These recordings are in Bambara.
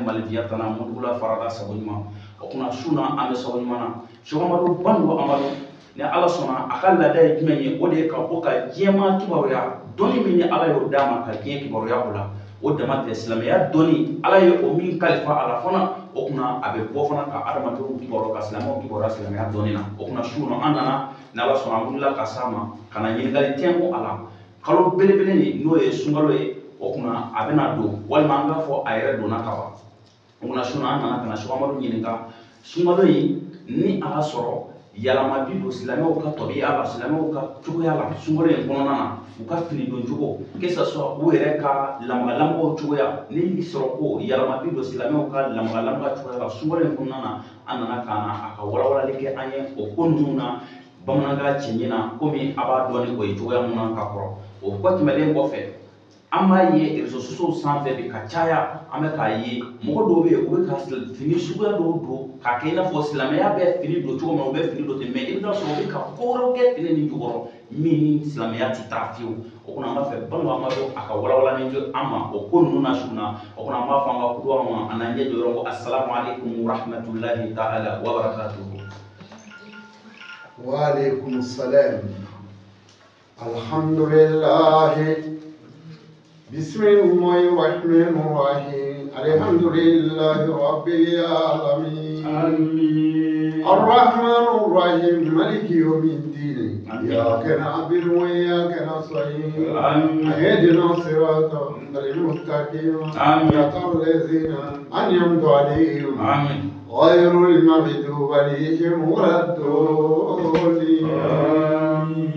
Ale Mali diya tana mudugula farada sago ɲuman. O kunna su na an bɛ sago ɲuman na. Seko Amadu Banuko Amadu, ni Ala sɔnna a ka laada ye jumɛn ye? O de ye ka bɔ ka diɲɛmaa kibaruya, dɔnni min ni Ala y'o d'a ma ka diɲɛ kibaruya o la, o dama tɛ, silamɛya dɔnni Ala ye o min kalifa a la fana, o kunna a bɛ bɔ fana ka adamadenw kibaruya, ka silamɛw kibaruya silamɛya dɔnni na. O kunna su na an nana, ni Ala sɔnna, an wulila ka s'a ma ka na ɲininkali tɛnku a la. Kalo belebele nin, n'o ye sunkalo ye, o kunna a bɛna don, walima an k'a fɔ a yɛrɛ donna ka ban. O kunna su na an nana ka na Seko Amadu ɲininka sunkalo in, ni a ka sɔrɔ yɛlɛma bi don silamɛw ka tabiya la, silamɛw ka cogoya la sunkalo in kɔnɔna na, u ka fini don cogo, que ce soit u yɛrɛ ka lamaga-lamagaw cogoya, ni sɔrɔ ko yɛlɛma bi don silamɛw ka lamaga-lamaga cogoya la sunkalo in kɔnɔna na. An nana ka na a ka walawalali kɛ an ye o ko ninnu na bamanankan cɛɲi na, komi a b'a dɔn ni o ye cogoya mun na ka kɔrɔ. O kɔ tɛmɛnen kɔfɛ, an b'a ye réseaux sociaux sanfɛ bi ka caya, an bɛ k'a ye mɔgɔ dɔw bɛ yen, u bɛ ka fini suguya dɔw don k'a kɛ i n'a fɔ silamɛya bɛ fini don cogo min na, u bɛ fini don ten, mais i bɛ taa sɔrɔ u bɛ ka ko wɛrɛw kɛ fini nin jukɔrɔ min ni silamɛya tɛ taa fiyewu. O kɔnɔ an b'a fɛ Banuko Amadu a ka walawalali di an ma o ko ninnu na su na. O kɔnɔ an b'a fɔ an ka kuduwa ma, a n'an ɲɛ jɔyɔrɔ ko asalamu aleykum wa rahmatulahi ta'ala wa barakatuhu. Wa aleykum salam. Alhamdulillah. Bismillahir rahmanir rahim. Alhamdulillahi rabbil alamin. Amin. Arrahmanir rahim. Maliki yawmiddin. Amin. Iyyaka na'budu wa iyyaka nasta'in. Amin. Ihdina siratal mustaqim. Amin. Siratal ladzina an'amta alayhim. Amin. Ghayril maghdubi alayhim waladdallin. Amin.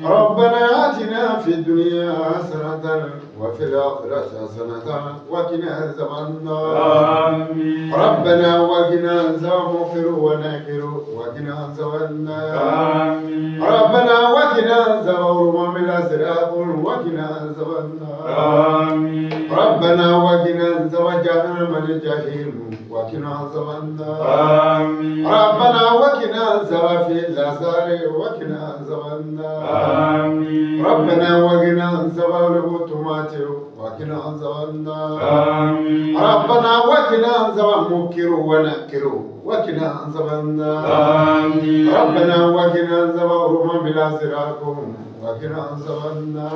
ربنا آتنا في الدنيا حسنة وفي الآخرة حسنة وقنا عذاب النار. آمين. ربنا وقنا عذاب مغفر ونكر وقنا عذاب النار. آمين. ربنا وقنا عذاب رمم الأسراق وقنا عذاب النار. آمين. ربنا وقنا عذاب جهنم الجحيم وقنا عذاب النار. آمين. ربنا وقنا عذاب في الأسار وقنا عذاب النار. آمين. ربنا وقنا عذاب الغتمات وقنا عذاب النار. آمين. ربنا وقنا عذاب منكر ونكر وقنا عذاب النار. آمين. ربنا وقنا عذاب رمم الأسراق وقنا عذاب النار.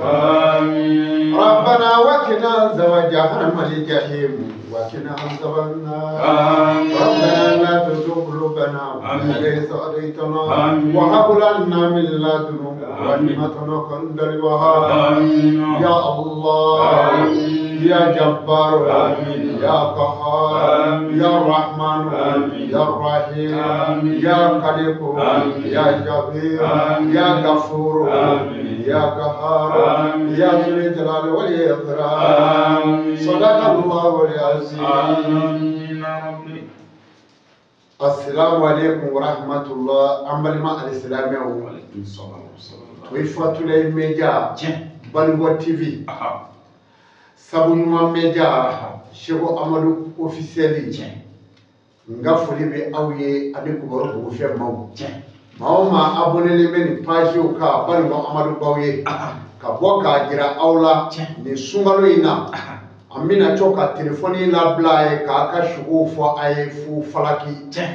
آمين. ربنا وقنا عذاب جهنم الجحيم وقنا عذاب النار. آمين. ربنا لا تزغ قلوبنا بعد إذ هديتنا آمين. وهب لنا من لدنك رحمة إنك أنت الوهاب. آمين. يا الله. آمين. يا جبار. آمين. يا قهار. آمين. يا رحمن. آمين. يا رحيم. آمين. يا خالق. آمين. يا جبير. آمين. يا غفور. آمين. يا قهار. آمين. يا ذو الجلال والإكرام. آمين. صدق الله العظيم. آمين يا ربي. Assalamu alaikum wa rahmatullah. An balima alisilamɛw. Aleykum salaam wa rahmatullah. O ye Fatulayi Media. Tiɲɛ. Banuko TV. Sabu ɲuman Media. Seko Amadu officiel. Tiɲɛ. N ka foli bɛ aw ye ani Kibaru Bugufiyɛ maaw. Tiɲɛ. Maa o maa abonné bɛ nin page kan, Banuko Amadu baw ye. Ka bɔ k'a jira aw la. Tiɲɛ. Nin sunkalo in na. An bɛna to ka telefɔni labila a ye k'a ka sugow fɔ a ye fu falaki. Tiɲɛ.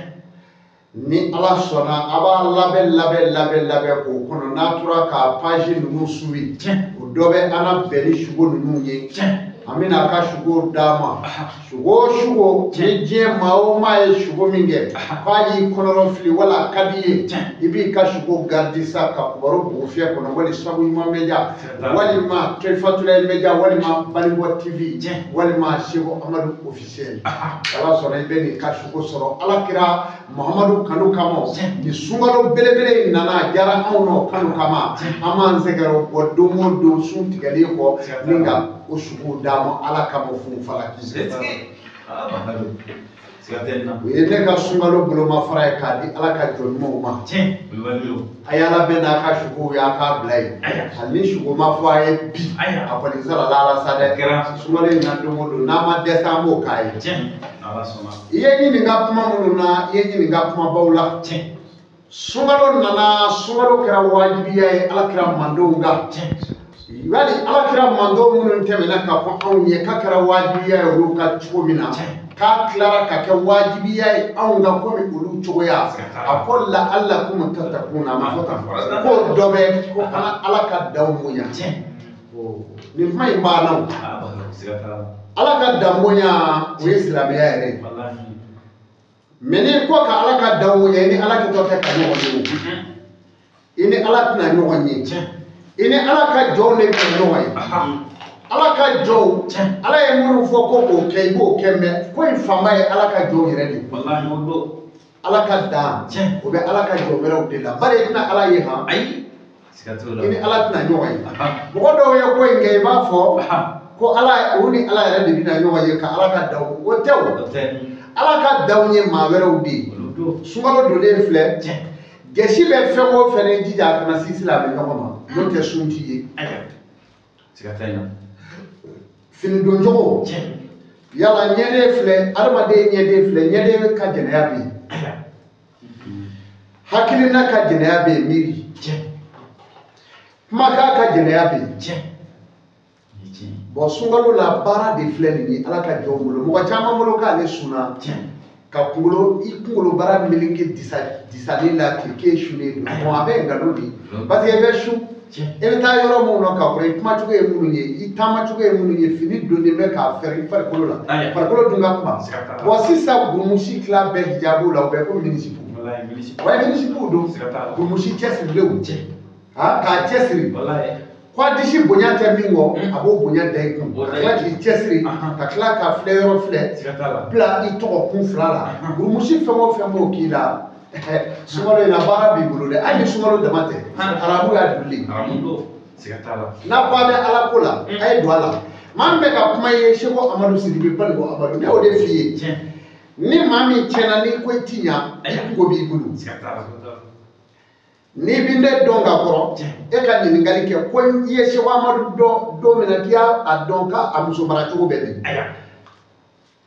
Ni Ala sɔnna, a b'a labɛn labɛn labɛn labɛn k'o kɔnɔ, n'a tora ka page ninnu suivi. Tiɲɛ. O dɔ bɛ an na bɛn ni sugo ninnu ye. Tiɲɛ. An bɛna a ka sugo d'a ma. Sugo o sugo, ni diɲɛ maa o maa ye sugo min kɛ k'a y'i kɔnɔrɔ fili wala a ka di i ye, i b'i ka sugo garidi sa ka Kibaru Bugufiyɛ kɔnɔ, wali Sabu ɲuman Media, walima Fatulayi Media, walima Banuko TV, walima Seko Amadu officiel. Ala sɔnna, i bɛ nin ka sugo sɔrɔ Ala kira Muhamadu kanu kama. Nin sunkalo belebele in nana, a diyara anw nɔ kanu kama, an b'an sɛgɛrɛ bɔ don o don sun tigɛlen kɔ ni ka o sugo d'a ma Ala kama fu falaki. O ye ne ka sunkalo bolomafara ye k'a di Ala ka jɔn ɲumanw ma. A y'Ala bɛn n'a ka sugow ye, a k'a bila yen. Hali ni sugo ma fɔ a ye bi, a kɔni sarala Ala sa dɛ. Sunkalo in na don o don, n'a ma dɛsɛ, an b'o k'a ye. I ye ɲininka kuma minnu na, i ye ɲininka kumabaw la. Sunkalo nana, sunkalo kɛra wajibiya ye Ala kira mandenw kan. Wali ala kira mando minnu tɛmɛna ka fɔ anw ye k'a kɛra wajibiya ye olu ka cogo min na k'a tilara ka kɛ wajibiya ye anw ka komi olu cogoya a ko la ala kum tatakuna a ma fɔ tan ko dɔ bɛ ko ala ka danw bonya nin kuma in banna o ala ka dan bonya o ye silamɛya yɛrɛ ye mɛ n'i ko ka ala ka danw bonya i ni ala kɛtɔ tɛ ka ɲɔgɔn ye o i ni ala tɛna ɲɔgɔn ye i ni ala ka jɔnw de bɛna ɲɔgɔn ye ala ka jɔnw ala ye minnu fɔ ko k'o kɛ i b'o kɛ mɛ ko in fanba ye ala ka jɔnw yɛrɛ de ye ala ka dan o bɛ ala ka jɔn wɛrɛw de la bari i tɛna ala ye han i ni ala tɛna ɲɔgɔn ye mɔgɔ dɔw ye ko in kɛ i b'a fɔ ko ala u ni ala yɛrɛ de bɛna ɲɔgɔn ye ka ala ka danw o tɛ o ala ka danw ye maa wɛrɛw de ye sunkalo donnen filɛ gɛsi bɛ fɛn o fɛn ni jija a kana si silamɛ ɲɔgɔn ma n'o tɛ sun t'i ye fini doncogo yala ɲɛden filɛ adamaden ɲɛden filɛ ɲɛden ka jɛnɛya bɛ yen hakilina ka jɛnɛya bɛ yen miiri kumakan ka jɛnɛya bɛ yen bɔn sunkalo la baara de filɛ nin ye ala ka jɔnw bolo mɔgɔ caman bolo k'ale sunna ka kunkolo i kunkolo baara meleke disalen la ten k'e sunnen don bɔn a bɛ nkalon de parce que i bɛ sun i bɛ taa yɔrɔ minnu na ka kɔrɔ i kumacogo ye minnu ye i taamacogo ye minnu ye fini donnen bɛ k'a fɛrɛ i farikolo la farikolo dun ka kuma bɔn sisan gurumusi tila bɛɛ hijabu la o bɛ komi minisipu wa minisipuw don gurumusi cɛsirilenw k'a cɛsiri ko a disi bonya tɛ min kɔ a b'o bonya da i kun ka tila k'i cɛsiri ka tila ka filɛ yɔrɔ filɛ bila i tɔgɔ kun fila la gurumusi fɛn o fɛn b'o k'i la sunkalo in na baara b'i bolo dɛ hali ni sunkalo dama tɛ haramu y'a dulen n'a ko a bɛ ala ko la a ye don a la maa min bɛ ka kuma i ye Seko Amadu Sidibe Baliko Amadu ne y'o de f'i ye ni maa min tiɲɛna n'i ko i ti ɲa i kungo b'i bolo n'i bi ne dɔn ka kɔrɔ e ka ɲininkali kɛ ko i ye Seko Amadu dɔn don min na k'i y'a dɔn k'a muso mara cogo bɛ min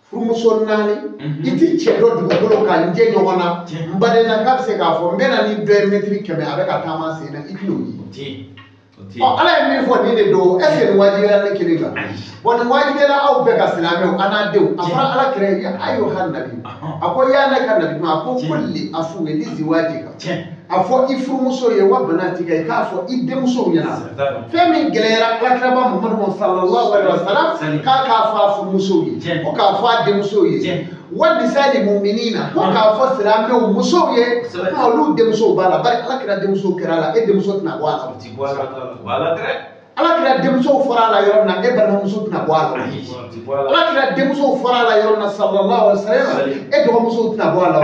furumuso naani i ti cɛ dɔ dugukolo kan n jɛ ɲɔgɔn na n badenna k'a bɛ se k'a fɔ n bɛ na ni dɔ ye mɛtiri 100 a bɛ ka taama sen na i tɛn'o ye ɔ ala ye min fɔ nin de don est ce que nin wajibiyara ne kelen kan bɔn nin wajibiyara aw bɛɛ ka silamɛw an n'a denw a fɔra ala kira ye ayiwa nabi a ko yaa ne ka nabi ɲuman a ko kulli afu ye liziwaji kan a fɔ i furumuso ye wa banatika i k'a fɔ i denmusow ɲɛna fɛn min gɛlɛyara alakiraba Muhamadu sallallahu alaihi wa sallam k'a k'a fɔ a furumusow ye ko k'a fɔ a denmusow ye wa nisali muminina ko k'a fɔ silamɛw musow ye kuma olu denmusow b'a la bari alakira denmusow kɛra a la e denmuso tɛna bɔ a la alakira denmusow fɔra a la yɔrɔ min na e balimamuso tɛna bɔ a la alakira denmusow fɔra a la yɔrɔ min na sallallahu alaihi wa sallam e dɔgɔmusow tɛna bɔ a la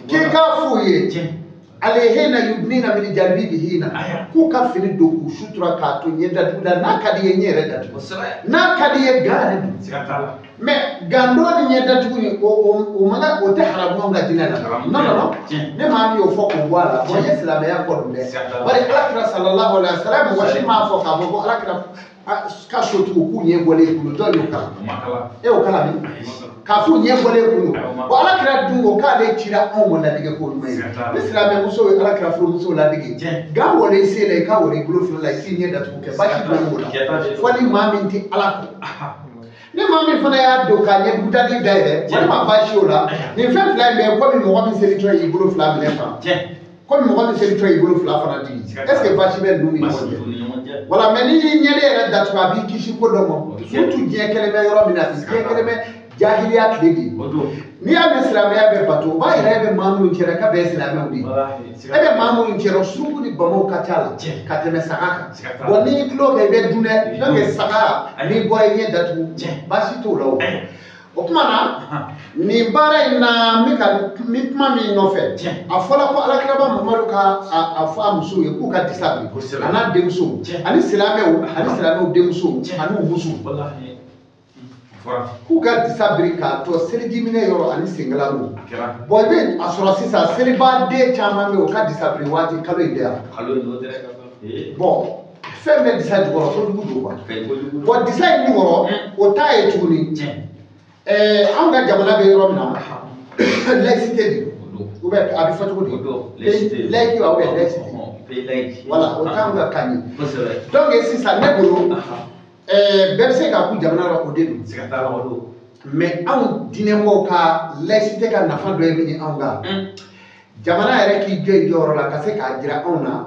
k'i k'a f'u ye alehina yudnina min jalbibihina k'u ka fini don k'u sutura k'a to ɲɛ datugu la n'a ka di ye ɲɛ yɛrɛ datugu n'a ka di ye gan yɛrɛ dun mɛ gan don ni ɲɛ datugu ni o man o tɛ haramu anw ka diinɛ la non non non ne maa min y'o fɔ k'o bɔ a la o ye silamɛya kɔ dun dɛ bari alakira sallallahu alaihi wa sallam mɔgɔ si m'a fɔ k'a fɔ ko alakira ka sotigiw k'u ɲɛ bɔlen kulu dɔw y'o kalan e y'o kalan min k'a f'u ɲɛ bɔlen kulu bon alakira dun ko k'ale cira anw ma ladege ko ɲuman ye ni silamɛmuso ye alakira furumuso ladege gan wale i sen la i ka wale i bolo fila la i t'i ɲɛ datugu kɛ baasi jumɛn b'o la fo ni maa min tɛ ala kɔ ni maa min fana y'a don k'a ɲɛ dugutali dayɛlɛ walima baasi o la nin fɛn fila in bɛɛ komi mɔgɔ min selitɔ y'i bolo fila minɛ fan komi mɔgɔ min selitɔ y'i bolo fila fana digi est ce que baasi bɛ ninnu ni ɲɔgɔn cɛ wala mɛ n'i y'i ɲɛden yɛrɛ datugu a b'i kisi ko dɔ ma surtout diɲɛ kɛlen bɛ yɔrɔ min na bi diɲɛ kɛlen bɛ jahiliya tile de ye n'i y'a mɛn silamɛya bɛ bato o b'a yira e bɛ maa minnu cɛla k'a bɛɛ ye silamɛw de ye e bɛ maa minnu cɛla suruku ni bamaw ka ca la ka tɛmɛ saga kan bɔn n'i y'i tulo kɛ i bɛ dun dɛ n'o tɛ saga n'i bɔra i ɲɛ datugu baasi t'o la o o tuma na nin baara in na n bɛ ka n kuma min nɔfɛ a fɔra ko alakiraba Muhamadu ka a fɔ a musow ye k'u ka disa biri a n'a denmusow ani silamɛw ani silamɛw denmusow ani u musow k'u ka disa biri k'a to selijiminɛ yɔrɔ ani senkalamu bɔn i bɛ a sɔrɔ sisan selibaden caman bɛ yen o ka disa biri waati kalo in tɛ yan bɔn fɛn bɛ disa jukɔrɔ kojugu don kuwa bɔn disa in jukɔrɔ o t'a ye tuguni anw ka jamana bɛ yɔrɔ min na Laïcité de don, ou bien a bɛ fɔ cogo di? Laïque wa, ou bien laïcité? Voilà, o t'anw ka kan ye. Donc sisan ne bolo, bɛɛ bɛ se ka k'u jamana la, o de don. Mais anw diinɛmɔgɔw ka laïcité ka nafa dɔ ye min ye, anw ka jamana yɛrɛ k'i jɔ i jɔyɔrɔ la ka se k'a jira anw na,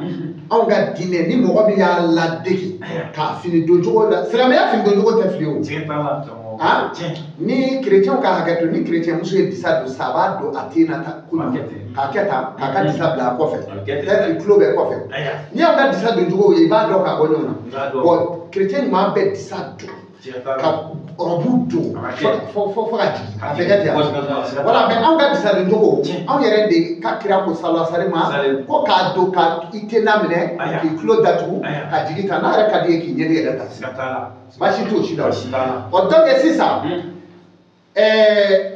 anw ka diinɛ ni mɔgɔ min y'a ladege k'a fini don cogo la, silamɛya fini don cogo tɛ fili o. Ni chrétien ka hakɛ to, ni chrétien muso ye disa don sisan, a b'a don a ten na tan kojugu, k'a kɛ tan, k'a ka disa bila a kɔfɛ, peut-être tulo bɛ kɔfɛ. N'i y'aw ka disa don cogo ye, i b'a dɔn k'a bɔ ɲɔgɔn na. Bon, chrétien ɲuman bɛ disa don ka robe don fo ka jigin, a bɛ kɛ ten. Voilà, mais anw ka disa don cogo, anw yɛrɛ de ka kira ko sallallahu alaihi wa sallam ko k'a don ka i ten minɛ, k'i tulo datugu, ka jigin tan, n'a yɛrɛ ka di ye k'i ɲɛli yɛrɛ ta, baasi t'o si la. Ɔ donc sisan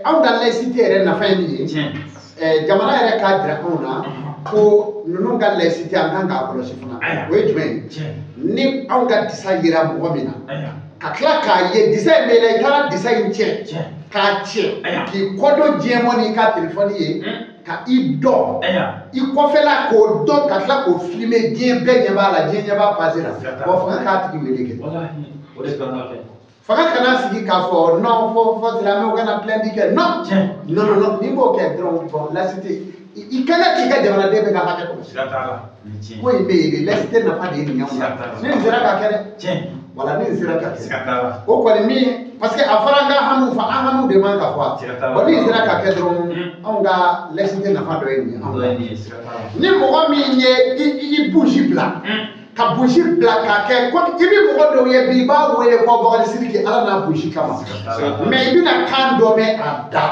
anw ka laïcité yɛrɛ nafa ye min ye, jamana yɛrɛ k'a jira anw na ko ninnu ka laïcité an kan k'a kɔlɔsi fana. O ye jumɛn ye? Ni anw ka disa yera mɔgɔ min na, ka tila k'a ye disa in bɛ la, i taara disa in cɛ k'a cɛ k'i kɔ don diɲɛ mɔ n'i ka telefɔni ye, ka i dɔn i kɔfɛla k'o dɔn, ka tila k'o filmer, diɲɛ bɛɛ ɲɛ b'a la, diɲɛ ɲɛ b'a page la. Bon, fanga k'a tigi wele kɛ. Fanga kana sigi k'a fɔ non, fo silamɛw kana plainte kɛ, non non non non, n'i b'o kɛ dɔrɔn, bon, laïcité i kan k'i ka jamanaden bɛɛ ka hakɛ kɔlɔsi. Ko in bɛ yen de, laïcité nafa de ye nin ye anw na. Ni nin sera ka kɛ dɛ, voilà, ni nin sera ka kɛ, o kɔni min, parce que a fɔra an ka hamiw fɔ, an hamiw de man ka fɔ. Bon, ni nin sera ka kɛ dɔrɔn, anw ka laïcité nafa dɔ ye nin ye anw na. Ni mɔgɔ min ye i bougie bila, ka bougie bila k'a kɛ komi i bɛ mɔgɔ dɔw ye bi, i b'a wele ko Bakari Sidiki, Ala n'a bougie kama, mais i bɛna kan dɔ mɛn a da,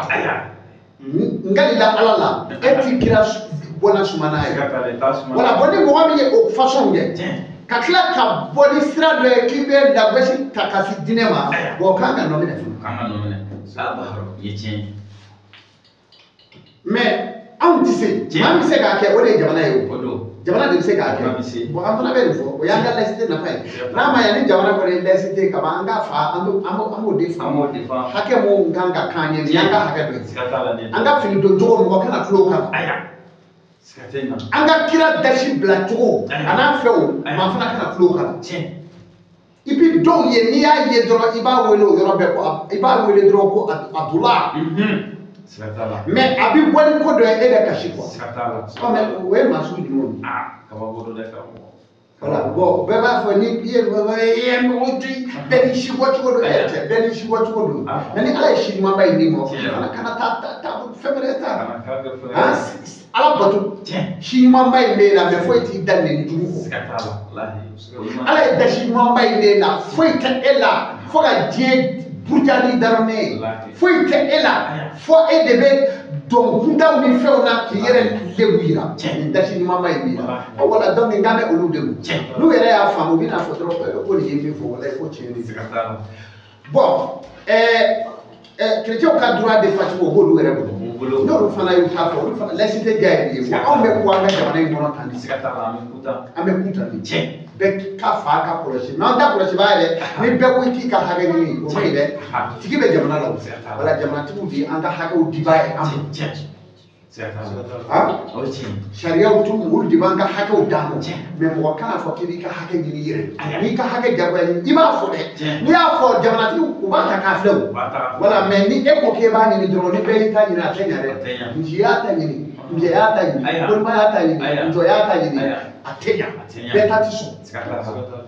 n kalila Ala la, e t'i kira bɔnna suma n'a ye. Voilà, bon, ni mɔgɔ min ye o façon kɛ, ka tila ka bɔ ni sira dɔ ye k'i bɛ lagosi ta ka se diinɛ ma, bon, o kan ka nɔ minɛ fana. Mais anw tɛ se, maa min bɛ se k'a kɛ, o de ye jamana ye o. Jamana de bɛ se k'a kɛ. Bon, an fana bɛ nin fɔ, o y'an ka laïcité nafa ye. N'a ma ɲɛ ni jamana kɔni ye laïcité ka ban, an ka fa an b'o défend. Hakɛ mun kan ka k'an ye, nin y'an ka hakɛ dɔ ye. An ka fini don cogo, mɔgɔ kana tulo kan. An ka kira dasi bila cogo a n'a fɛnw, maa fana kana tulo kan. I bi dɔw ye, n'i y'a ye dɔrɔn, i b'a wele o yɔrɔ bɛɛ ko, i b'a wele dɔrɔn ko Abdula. Mais a bɛ bɔ ni ko dɔ ye, e bɛ kasi quoi. Ɔ mais o ye maa sugu jumɛn ye? Voilà, bon, bɛɛ b'a fɔ ni i ye mɔgɔ to yen, bɛɛ n'i si bɔ cogo don, e cɛ, bɛɛ n'i si bɔ cogo don. Mais ni Ala ye si ɲumanba in d'i ma, fana kana taa fɛn wɛrɛ ta. Ala bato, si ɲumanba in b'e la, mais foyi t'i da nɛni jugu kɔ. Ala ye da si ɲumanba in d'e la, foyi tɛ e la fo ka diɲɛ buruja ni daronɛ ye, foyi tɛ e la fo e de bɛ dɔn kuntaw ni fɛnw na k'i yɛrɛ lebu yira. Nin dasi ɲumanba in b'i la. Ɔ wala, donc n k'an bɛ olu de ma, n'u yɛrɛ y'a faamu, u bɛna fɔ dɔrɔn ko nin ye min fɔ, walayi ko tiɲɛ de don. Bon, chrétiens ka droit de fatigue, o b'olu yɛrɛ bolo, n'olu fana y'u ta fɔ, olu fana laïcité diya ye nin ye. Anw bɛ ku an ka jamana in kɔnɔ tan de, an bɛ ku tan de, bɛɛ ka fa ka kɔlɔsi, mais an ta kɔlɔsi b'a yɛrɛ, ni bɛɛ ko i k'i ka hakɛ ɲini, o ma ɲi dɛ. Tigi bɛ jamana la o. Wala, jamanatigiw de ye an ka hakɛw dibaa ye an ma. Sariyaw t'u olu de b'an ka hakɛw d'an ma, mais mɔgɔ kana fɔ k'i b'i ka hakɛ ɲini i yɛrɛ. N'i ka hakɛ jagoya ɲini, i b'a fɔ dɛ, n'i y'a fɔ jamanatigiw u b'a ta k'a filɛ o. Wala, mais ni e ko k'e b'a ɲini dɔrɔn, ni bɛɛ y'i ta ɲini, a tɛ ɲɛ dɛ. Misi y'a ta ɲini, njɛ y'a ta ɲini, bolima y'a ta ɲini, njɔ y'a ta ɲini, a tɛ ɲa, bɛɛ ta ti sɔn.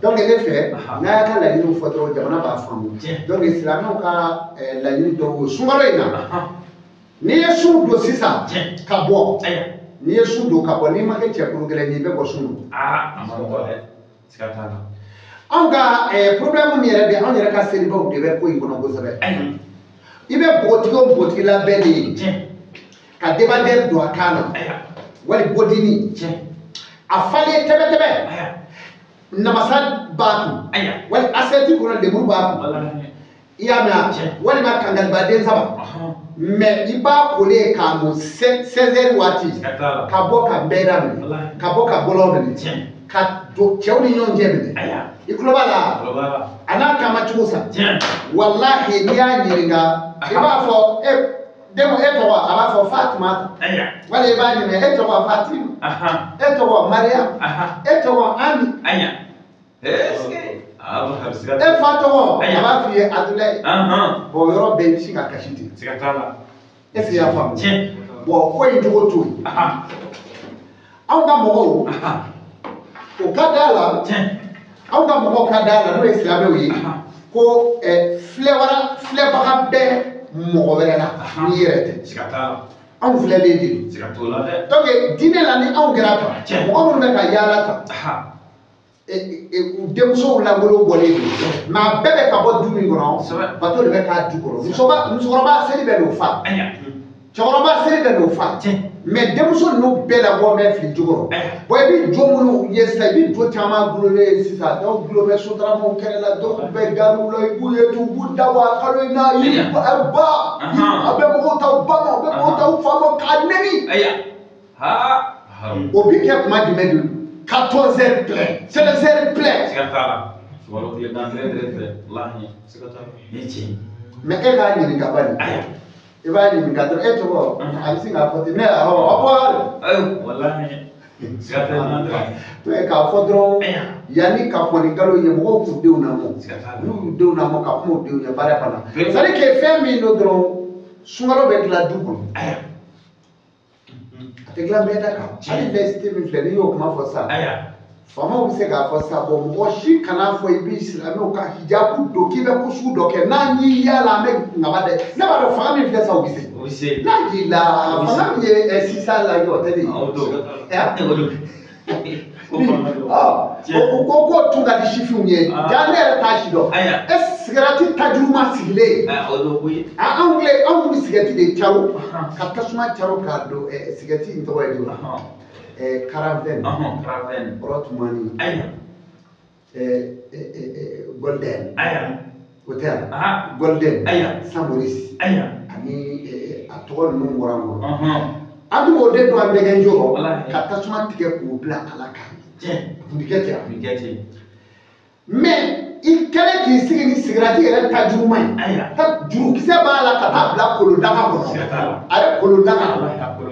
Donc ne fɛ, n'a y'a ka laɲiniw fɔ dɔrɔn, jamana b'a faamu. Donc silamɛw ka laɲini dɔw ye sunkalo in na, n'i ye sun don sisan ka bɔ, n'i ye sun don ka bɔ, n'i ma kɛ cɛ kolo gɛlɛn ye, i bɛ bɔ sun don. Anw ka problème min yɛrɛ bɛ, anw yɛrɛ ka selibaw de bɛ ko in kɔnɔ kosɛbɛ. I bɛ npogotigi o npogotigi labɛn de ye ka débardeur don a kan na, wali bodini a falen tɛbɛtɛbɛ, namasa b'a kun, wali assiette kɔnɔ lemuru b'a kun, i y'a mɛn, walima kangalibaden saba. Mais i b'a kolen k'a mɔ 16 heures waati, ka bɔ ka bɛɛda minɛ, ka bɔ ka bɔlɔn minɛ, ka don cɛw ni ɲɔgɔn cɛ minɛ. I tulo b'a la, a n'a taama cogo sa. Walahi, n'i y'a ɲininka, i b'a fɔ e Den e tɔgɔ a b'a fɔ Fatumata. Wala i b'a ɲininka e tɔgɔ Fatima. E tɔgɔ Mariam. E tɔgɔ Ami. E fa tɔgɔ a b'a f'i ye Adulayi. Bon yɔrɔ bɛɛ i bɛ sin ka kasi ten. Est-ce que i y'a faamu? Bon ko in cogo t'o ye. Anw ka mɔgɔw o ka d'a la. Anw ka mɔgɔw ka d'a la n'o ye silamɛw ye ko filɛbaga bɛ mɔgɔ wɛrɛ la n'i yɛrɛ tɛ. Anw filɛlen de don. Donc diinɛ la ni anw kɛra tan mɔgɔ minnu bɛ ka yaala tan u denmusow langolo bɔlen don mais a bɛɛ bɛ ka bɔ du min kɔnɔ bato de bɛ k'a du kɔnɔ. Musokɔrɔba seli bɛ n'o fa, cɛkɔrɔba seli bɛ n'o fa, mais denmuso ninnu bɛɛ labɔ bɛ fili jukɔrɔ. Bon i bɛ jo minnu ye sisan i bɛ jo caman gulonnen ye sisan dɔw gulo bɛ sotaramaw kɛrɛ la dɔw bɛ gariw la i b'u ye ten u b'u da bɔ a kalo in na i ba a bɛ mɔgɔw ta u ba ma u bɛ mɔgɔw ta u fa ma k'a nɛni. O bi kɛ kuma jumɛn de 14 heures plein 16 heures plein. Mais e k'a ɲininka bani. I b'a ɲininka dɔrɔn e tɔgɔ a bɛ sin k'a fɔ ten ne awɔ a bɔra de. K'a fɔ dɔrɔn yanni ka kɔn ni kalo ye mɔgɔw k'u denw lamɔ n'u y'u denw lamɔ ka kuma u denw ɲɛ baara fana. C'est à dire que fɛn min don dɔrɔn sunkalo bɛ dilan du kɔnɔ. A tɛ dilan bɛɛ da kan. Hali laïcité min filɛ n'i y'o kuma fɔ sisan. Faamaw bɛ se k'a fɔ sisan bon mɔgɔ si kana fɔ i bɛ silamɛw ka hijabu don k'i bɛ ko sugu dɔ kɛ n'an y'i yaala an bɛ ŋaba dɛ ne b'a dɔn fanga min filɛ sisan o bɛ se n'a y'i la fanga min ye sisan lajɔ o tɛ de ye. O ko k'o tun ka di sifinw ye ja ne yɛrɛ t'a si dɔn e sigɛrɛti tajuruma sigilen anw filɛ anw bɛ sigɛrɛti de caro ka tasuma caro k'a don sigɛrɛti in tɔgɔ ye di wa. Caravane, Rotumani, Golden, Hotel, Golden, Saint-Maurice, ani a tɔgɔ ninnu bɔra n kɔnɔ. An tun b'o de don an bɛnkɛ jɔrɔ ka tasuma tigɛ k'o bila a la k'a min. A tun tɛ kɛ ten. Mais i kɛlen k'i sigi ni sigɛrɛti yɛrɛ ta juguman ye, ta jurukisɛ b'a la ka taa bila kolondaga kɔnɔ. A ye kolondaga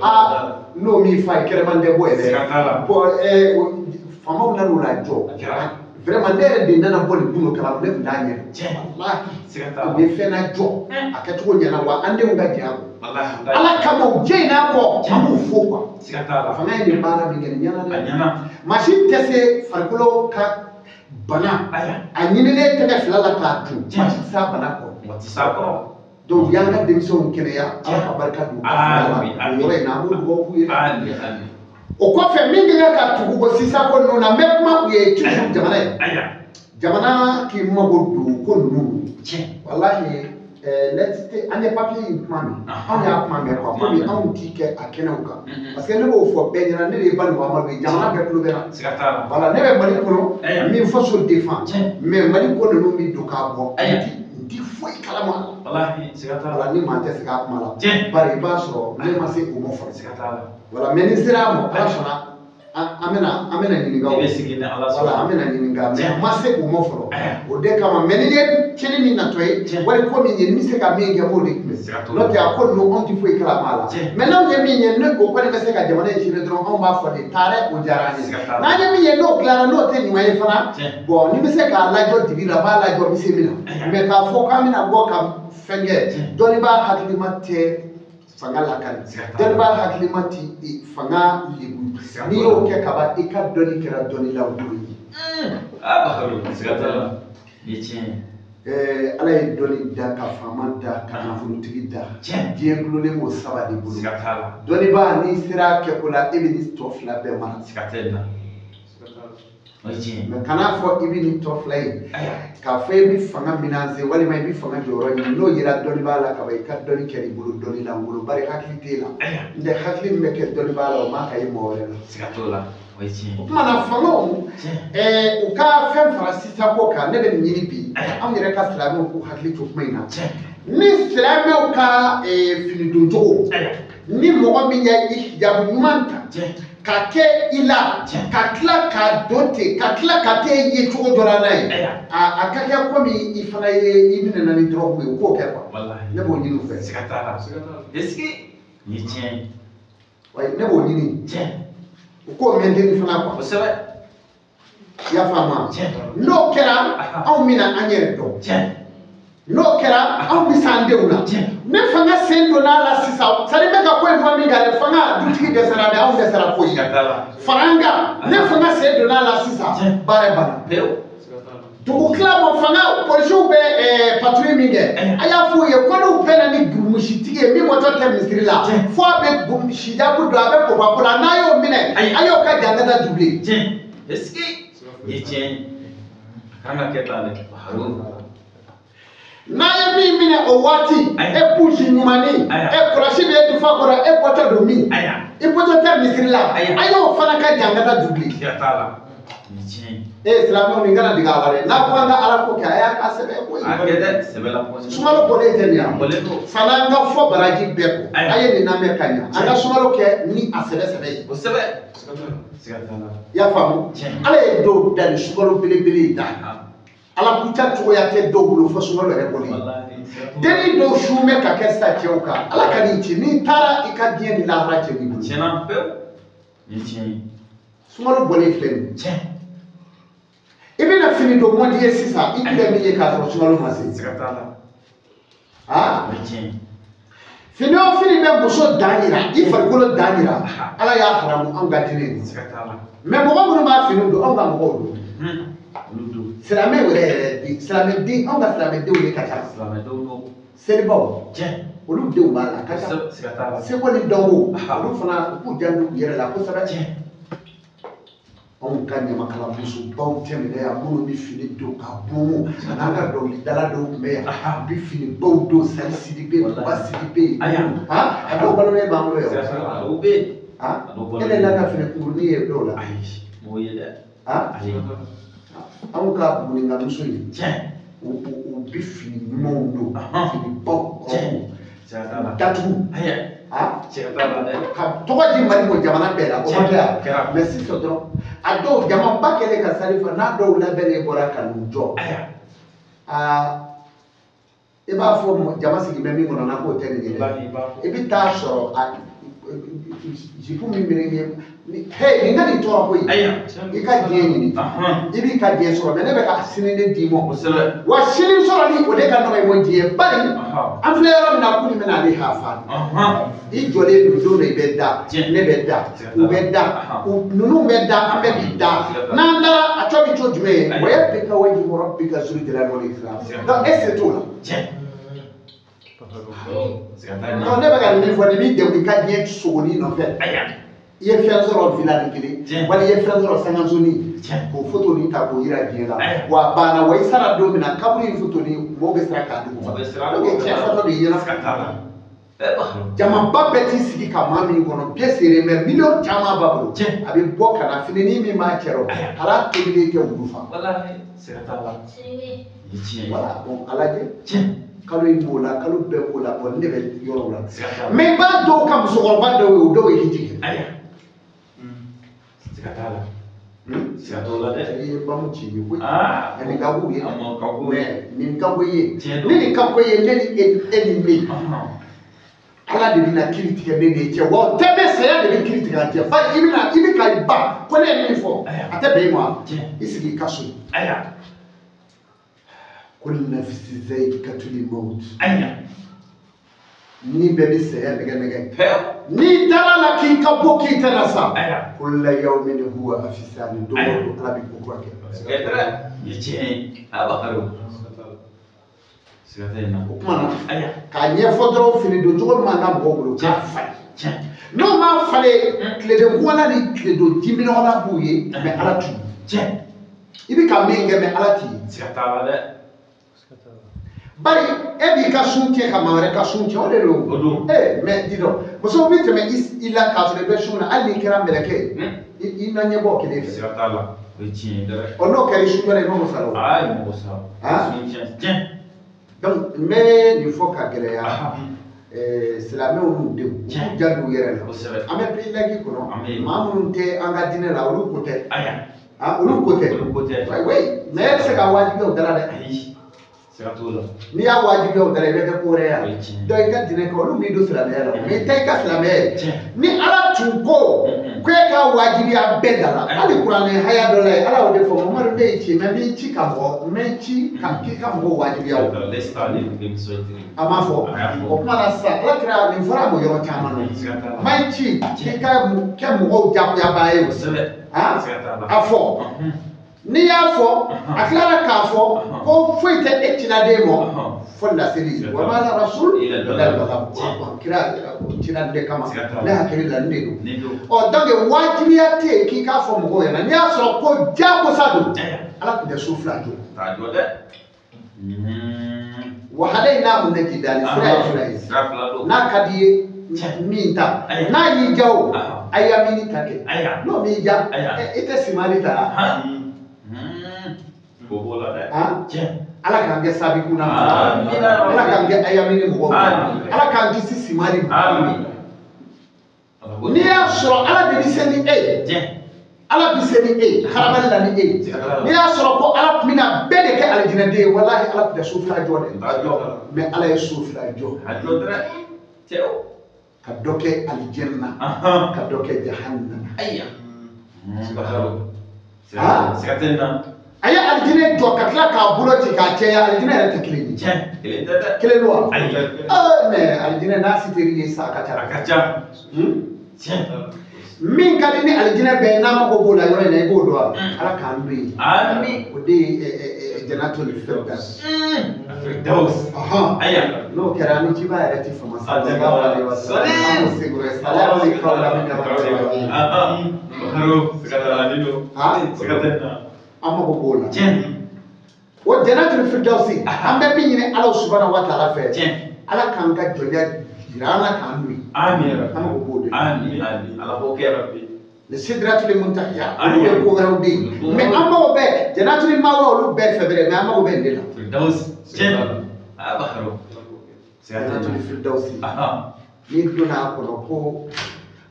aa n'o min fa ye kɛrɛman tɛ bɔ yɛrɛ. Bon faamaw nan'o lajɔ. Vraiment ne yɛrɛ de nana bɔ nin gundo kalama ne tun t'a ɲɛ dɔn. Walahi u ye fɛn lajɔ a kɛcogo ɲɛna wa an denw ka jɛ a kɔ. Ala kama u jɛ in n'a kɔ an b'u fo quoi. Fanga ye nin baara min kɛ nin ɲɛna dɛ. Maa si tɛ se farikolo ka bana a ɲininen tɛgɛ fila la k'a dun maa si tɛ s'a bana kɔrɔ. Donc u y'an ka denmisɛnw kɛnɛya Ala ka barika don u ka fanga la o yɔrɔ in na an b'o dugawu k'u ye. O kɔfɛ min ka kan ka tugu ko sisan ko ninnu na n bɛ kuma u ye toujours jamana ye. Jamana k'i mago don ko ninnu. Walahi laïcité an ye papier in kuma mɛn anw y'a kuma mɛn quoi komi anw ti kɛ a kɛnɛw kan parce que ne b'o fɔ bɛɛ ɲɛna ne de ye Baninkɔ Amadu ye jamana bɛɛ tulo bɛ na. Voilà ne bɛ Mali kɔnɔ n bɛ faso défend mais Mali ko ninnu bɛ don k'a bɔ n ti foyi kalama. Voilà ni maa tɛ segin a kuma la bari i b'a sɔrɔ ne ma se o ma fɔlɔ. Voilà mais ni sera a ma Ala sɔnna an bɛna ɲininka o. Voilà an bɛna ɲininka mais n ma se o ma fɔlɔ o de kama mais ni ye tiɲɛni min natɔ ye wali ko min ye n bɛ se ka min kɛ n b'o de kunbɛn n'o tɛ a ko ninnu anw tɛ foyi kalama a la mais n'anw ye min ye ne o kɔni bɛ se ka jamana in gérer dɔrɔn anw b'a fɔ de taa dɛ o diyara an ye n'an ye min ye n'o dilanna n'o tɛ ɲuman ye fana bon ni bɛ se k'a lajɔ dibi la n b'a lajɔ n bɛ se min na mais k'a fɔ k'an bɛna bɔ ka fɛn kɛ dɔnnibaa hakilima tɛ fanga lakali dɔnnibaa hakilima ti fanga lebu n'i y'o kɛ kaban i ka dɔnni kɛra dɔnni lankolon ye. Ala ye dɔnni da ka faama da ka nafolotigi da diɲɛ gulonnen b'o saba de bolo dɔnnibaa n'i sera a kɛko la e bɛ nin tɔ fila bɛɛ mara. Mais kana fɔ i bɛ nin tɔ fila ye k'a fɔ i bɛ fanga minanse walima i bɛ fanga jɔyɔrɔ ɲini n'o yera dɔnnibaa la kaban i ka dɔnni kɛra i bolo dɔnni lankolon bari hakili t'e la n tɛ hakili min bɛ kɛ dɔnnibaa la o man ka ye mɔgɔ wɛrɛ la. O tuma na fangaw u ka fɛn fara sisan ko kan ne bɛ nin ɲini bi anw yɛrɛ ka silamɛw k'u hakili to kuma in na ni silamɛw ka fini doncogo ni mɔgɔ min ye i hijabu ɲuman ta Ka kɛ i la, ka tila k'a don ten, ka tila ka t'e ye cogo dɔ la n'a ye, a ka kɛ komi i fana ye i minɛna ni dɔrɔgu ye, u k'o kɛ quoi. Ne b'o ɲini u fɛ. Siga t'a la. Est-ce que nin ye tiɲɛ ye? Wayi, ne b'o ɲini. U k'o maintenir fana quoi. Kosɛbɛ. I y'a faamu wa? N'o kɛra, anw bɛna an yɛrɛ dɔn. N'o kɛra, anw bɛ s'an denw na. Ne fanga sen donna a la sisan, c'est à dire n bɛ ka ko in fɔ min kan dɛ, fanga dutigi dɛsɛra dɛ, anw dɛsɛra koyi. Fara an kan, ne fanga sen donna a la sisan, baara banna. Dugu tila bɔ fanga, polisiw bɛ patrouille min kɛ, a y'a f'u ye ko n'u bɛnna ni gurumusitigi ye min bɔtɔ tɛ misiri la, fo a bɛ sijabu don, a bɛ kɔbako la, n'a y'o minɛ, a y'o ka jangata jubilen. Est-ce que nin ye tiɲɛ ye? A kan ka kɛ tan dɛ. N'a ye min minɛ o waati, e pusi ɲumanni, e kɔlɔsi bɛ e dufa kɔrɔ, e bɔtɔ don min, i bɔtɔ tɛ misiri la, a y'o fana ka jangata dubili. E silamɛw, nin kana dege a la dɛ. N'a ko an ka ala ko kɛ, a y'a ka sɛbɛn koyi. Sunkalo bɔlen tɛ nin yan. Fana an ka fɔ baraji bɛɛ kɔ. A ye nin lamɛn ka ɲa. An ka sunkalo kɛ ni a sɛbɛ sɛbɛ ye. I y'a faamu? Ala ye dɔw da ni sunkalo belebele da. Ala kuta cogoya tɛ dɔw bolo fo sunkalo yɛrɛ bɔlen. Denni dɔw su bɛ ka kɛ sisan cɛw kan. Ala ka n'i ci, n'i taara i ka diɲɛ ni lahara cɛ b'i bolo. Tiɲɛna pewu. Nin ye tiɲɛ ye. Sunkalo bɔlen filɛ nin ye. I bɛna fini don mɔdi ye sisan, i tun min ye k'a sɔrɔ sunkalo ma se. Siga t'a la. Aa. O ye tiɲɛ ye. Fini o fini bɛ muso dan yira, i farikolo dan yira, Ala y'a haramu anw ka diinɛ ye. Siga t'a la. Mais mɔgɔ minnu b'a fini don, anw ka mɔgɔw don. Silamɛ yɛrɛ yɛrɛ di, silamɛden, anw ka silamɛdenw de ka ca. Silamɛdenw don. Selibaw. Tiɲɛ. Olu denw b'a la, a ka ca. Siga t'a la. Seko ni dɔnko, olu fana u k'u janto u yɛrɛ la kosɛbɛ. Tiɲɛ. Anw ka ɲamakalamusobaw tɛmɛna yan, minnu bɛ fini don ka bon, a n'an ka dɔnkilidala dɔw tun bɛ yan, u bɛ finibaw don, Sali Sidibe, Buba Sidibe, a dɔw balolen b'an bolo yan. A dɔw bɛ yen. E delila ka fini kunkurunin ye dɔw la? Ayi, m'o ye dɛ. Ayi. Anw ka Bugunikamuso in, u bɛ fini ɲumanw don, finibaw kɔrɔ, datugu. Ka tɔgɔ di Mali ma jamana bɛɛ la, o ma kɛ yan. Mais sisan dɔrɔn, a dɔw jamaba kɛlen ka sali fa, n'a dɔw labɛnnen bɔra ka n'u jɔ, aa, i b'a fɔ jama sigi bɛ min kɔnɔ n'a k'o tɛ nin ye dɛ. I bɛ taa sɔrɔ a jipu min bɛ nin hey, nin ka nin tɔɔrɔ koyi. I ka diɲɛ ɲini, i b'i ka diɲɛ sɔrɔ, mais ne bɛ ka sini de d'i ma. Wa sini sɔrɔli o de ka nɔgɔ i ma diɲɛ, bari an filɛ yɔrɔ min na ko nin bɛna ale hafa. I jɔlen don don dɔ i bɛ da, ne bɛ da, u bɛ da, ninnu bɛ da, an bɛɛ bi da. N'an dara a tɔ bɛ to jumɛn ye? O ye bi ka wajibi wɔrɔ bi ka zuru jala wale islam. Donc e se t'o la. Donc ne bɛ ka nin min fɔ, nin b'i degun i ka diɲɛ sogoni nɔfɛ. I ye fɛn sɔrɔ villa ni kelen, wali i ye fɛn sɔrɔ sangasonin, k'o foto nin ta k'o yira diɲɛ la. Wa a banna, wa i sara don min na, kaburu in foto nin mɔgɔw bɛ siran k'a dogo. Donc cɛ fatɔ de y'i ɲɛna. Jamaba bɛɛ t'i sigi ka maa min kɔnɔ, bɛɛ seere mɛ miliyɔn caman b'a bolo. A bɛ bɔ ka na fininin min b'a cɛ rɔ, ala tobilen tɛ wulu fa. Voilà, bon a lajɛ. Kalo in b'o la, kalo bɛɛ b'o la, bon ne bɛ yɔrɔ la. Mais i b'a dɔw ka musokɔrɔba dɔw ye, o dɔw ye hiji kɛ. Siga t'a la. Siga t'o la dɛ. I ye bamu ci ye koyi. Nin ka k'u ye. Mais nin ka ko ye. Ne nin ka ko ye, ne ni e ni ne. Ala de bɛna kiiri tigɛ ne ni cɛ. Wa o tɛ bɛ saya de bɛ kiiri tigɛ an cɛ. Fa i bɛna i bɛ ka i ban ko ne ye min fɔ, a tɛ bɛn i ma. I sigi i ka so. Kullu nafsin za'iqatul maut. Ni bɛɛ bɛ saya nɛgɛ nɛgɛ. N'i dara la k'i ka bɔ k'i tɛna sa. Kulla yawmin huwa fi sha'nin, don o don Ala bɛ ko kura kɛ. O kuma na, k'a ɲɛfɔ dɔrɔn fini don cogo min na mɔgɔw bolo k'a falen. N'o ma falen, tileden kɔnna ni tiledon diminɔgɔla b'u ye, mais Ala t'u ye. I bɛ ka min kɛ, mais Ala t'i ye. Bari e b'i ka sun tiɲɛ ka maa wɛrɛ ka sun tiɲɛ, o de don. Mais dis donc, musow bɛ tɛmɛ i la k'a sɔrɔ i bɛ sun na, hali n'i kɛra mɛlɛkɛ ye, i na ɲɛbɔ o kelen fɛ. Ɔ n'o kɛra i sun wɛrɛ, i mago sara o. Donc n bɛ nin fɔ ka gɛlɛya. Silamɛw n'u denw u k'u janto u yɛrɛ la. An bɛ pays laïque kɔnɔ, maa minnu tɛ an ka diinɛ la olu ko tɛ. Olu ko tɛ. Oui, mais e tɛ se ka wajibiya u da la dɛ. N'i y'a wajibiya u da la i bɛ kɛ ko wɛrɛ ye. Donc i ka diinɛ kɛ olu m'i don silamɛya la, mais i tɛ i ka silamɛya ye. Ni Ala tun ko ko e ka wajibiya bɛɛ da la, hali kuranɛ haya dɔ la ye Ala y'o de fɔ Mamadu ne y'i ci mais n b'i ci ka mɔgɔ n bɛ ci ka k'i ka mɔgɔw wajibiya o. A ma fɔ o kuma la sisan Ala kira nin fɔra a ma yɔrɔ caman na. N b'i ci k'i ka kɛ mɔgɔw jagoyabaa ye o. A fɔ. N'i y'a fɔ a tilara k'a fɔ ko foyi tɛ e ciladen ma fo laseli wa ma rasul kira cila de kama ne hakili la nin de don. Ɔ donc wajibiya tɛ yen k'i k'a fɔ mɔgɔw ɲɛna n'i y'a sɔrɔ ko jagosa don Ala tun tɛ so fila jɔ. Wa hadaynahu najdani sira ye fila ye n'a ka di ye min ta n'a y'i ja o a yamini ta kɛ n'o m'i ja i tɛ simali ta. Ala k'an kɛ sabikuna, Ala k'an kɛ ayamini mɔgɔw, Ala k'an kisi simali ma. N'i y'a sɔrɔ Ala de bɛ se ni e ye, Ala bɛ se ni e ye, hadamali la ni e ye. N'i y'a sɔrɔ ko Ala tun bɛna bɛɛ de kɛ alijinɛden ye, walahi Ala tun tɛ so fila jɔ dɛ. Mais Ala ye so fila jɔ. Ka dɔ kɛ alijinɛ na, ka dɔ kɛ jahanama. A ye alijinɛ jɔ ka tila k'a bolo ci k'a cɛya alijinɛ yɛrɛ tɛ kelen ye. Kelen don wa? Mais alijinɛ n'a siteri ye sa a ka ca. A ka ca. Min ka di ni alijinɛ bɛɛ ye n'a mago b'o la yɔrɔ in na i b'o dɔn wa? Ala k'an don yen. O de ye Jannatul Firdaus. N'o kɛra ni ciba yɛrɛ ti fama sallallahu alaihi wa sallam. An b'o segin o ye salamu alaikum wa rahmatullahi. An mago b'o la. O Jannatul Firdausi an bɛ min ɲini Ala subahana wa taala fɛ, Ala k'an ka jɔnya jira an na k'an don yen. An mago b'o de la. Le Sidratul Muntaha olu ye ko wɛrɛw de ye, mais an mago bɛ Jannatul Mawa olu bɛɛ fɛ bɛrɛ, mais an mago bɛ nin de la. Jannatul Firdausi n'i donna a kɔnɔ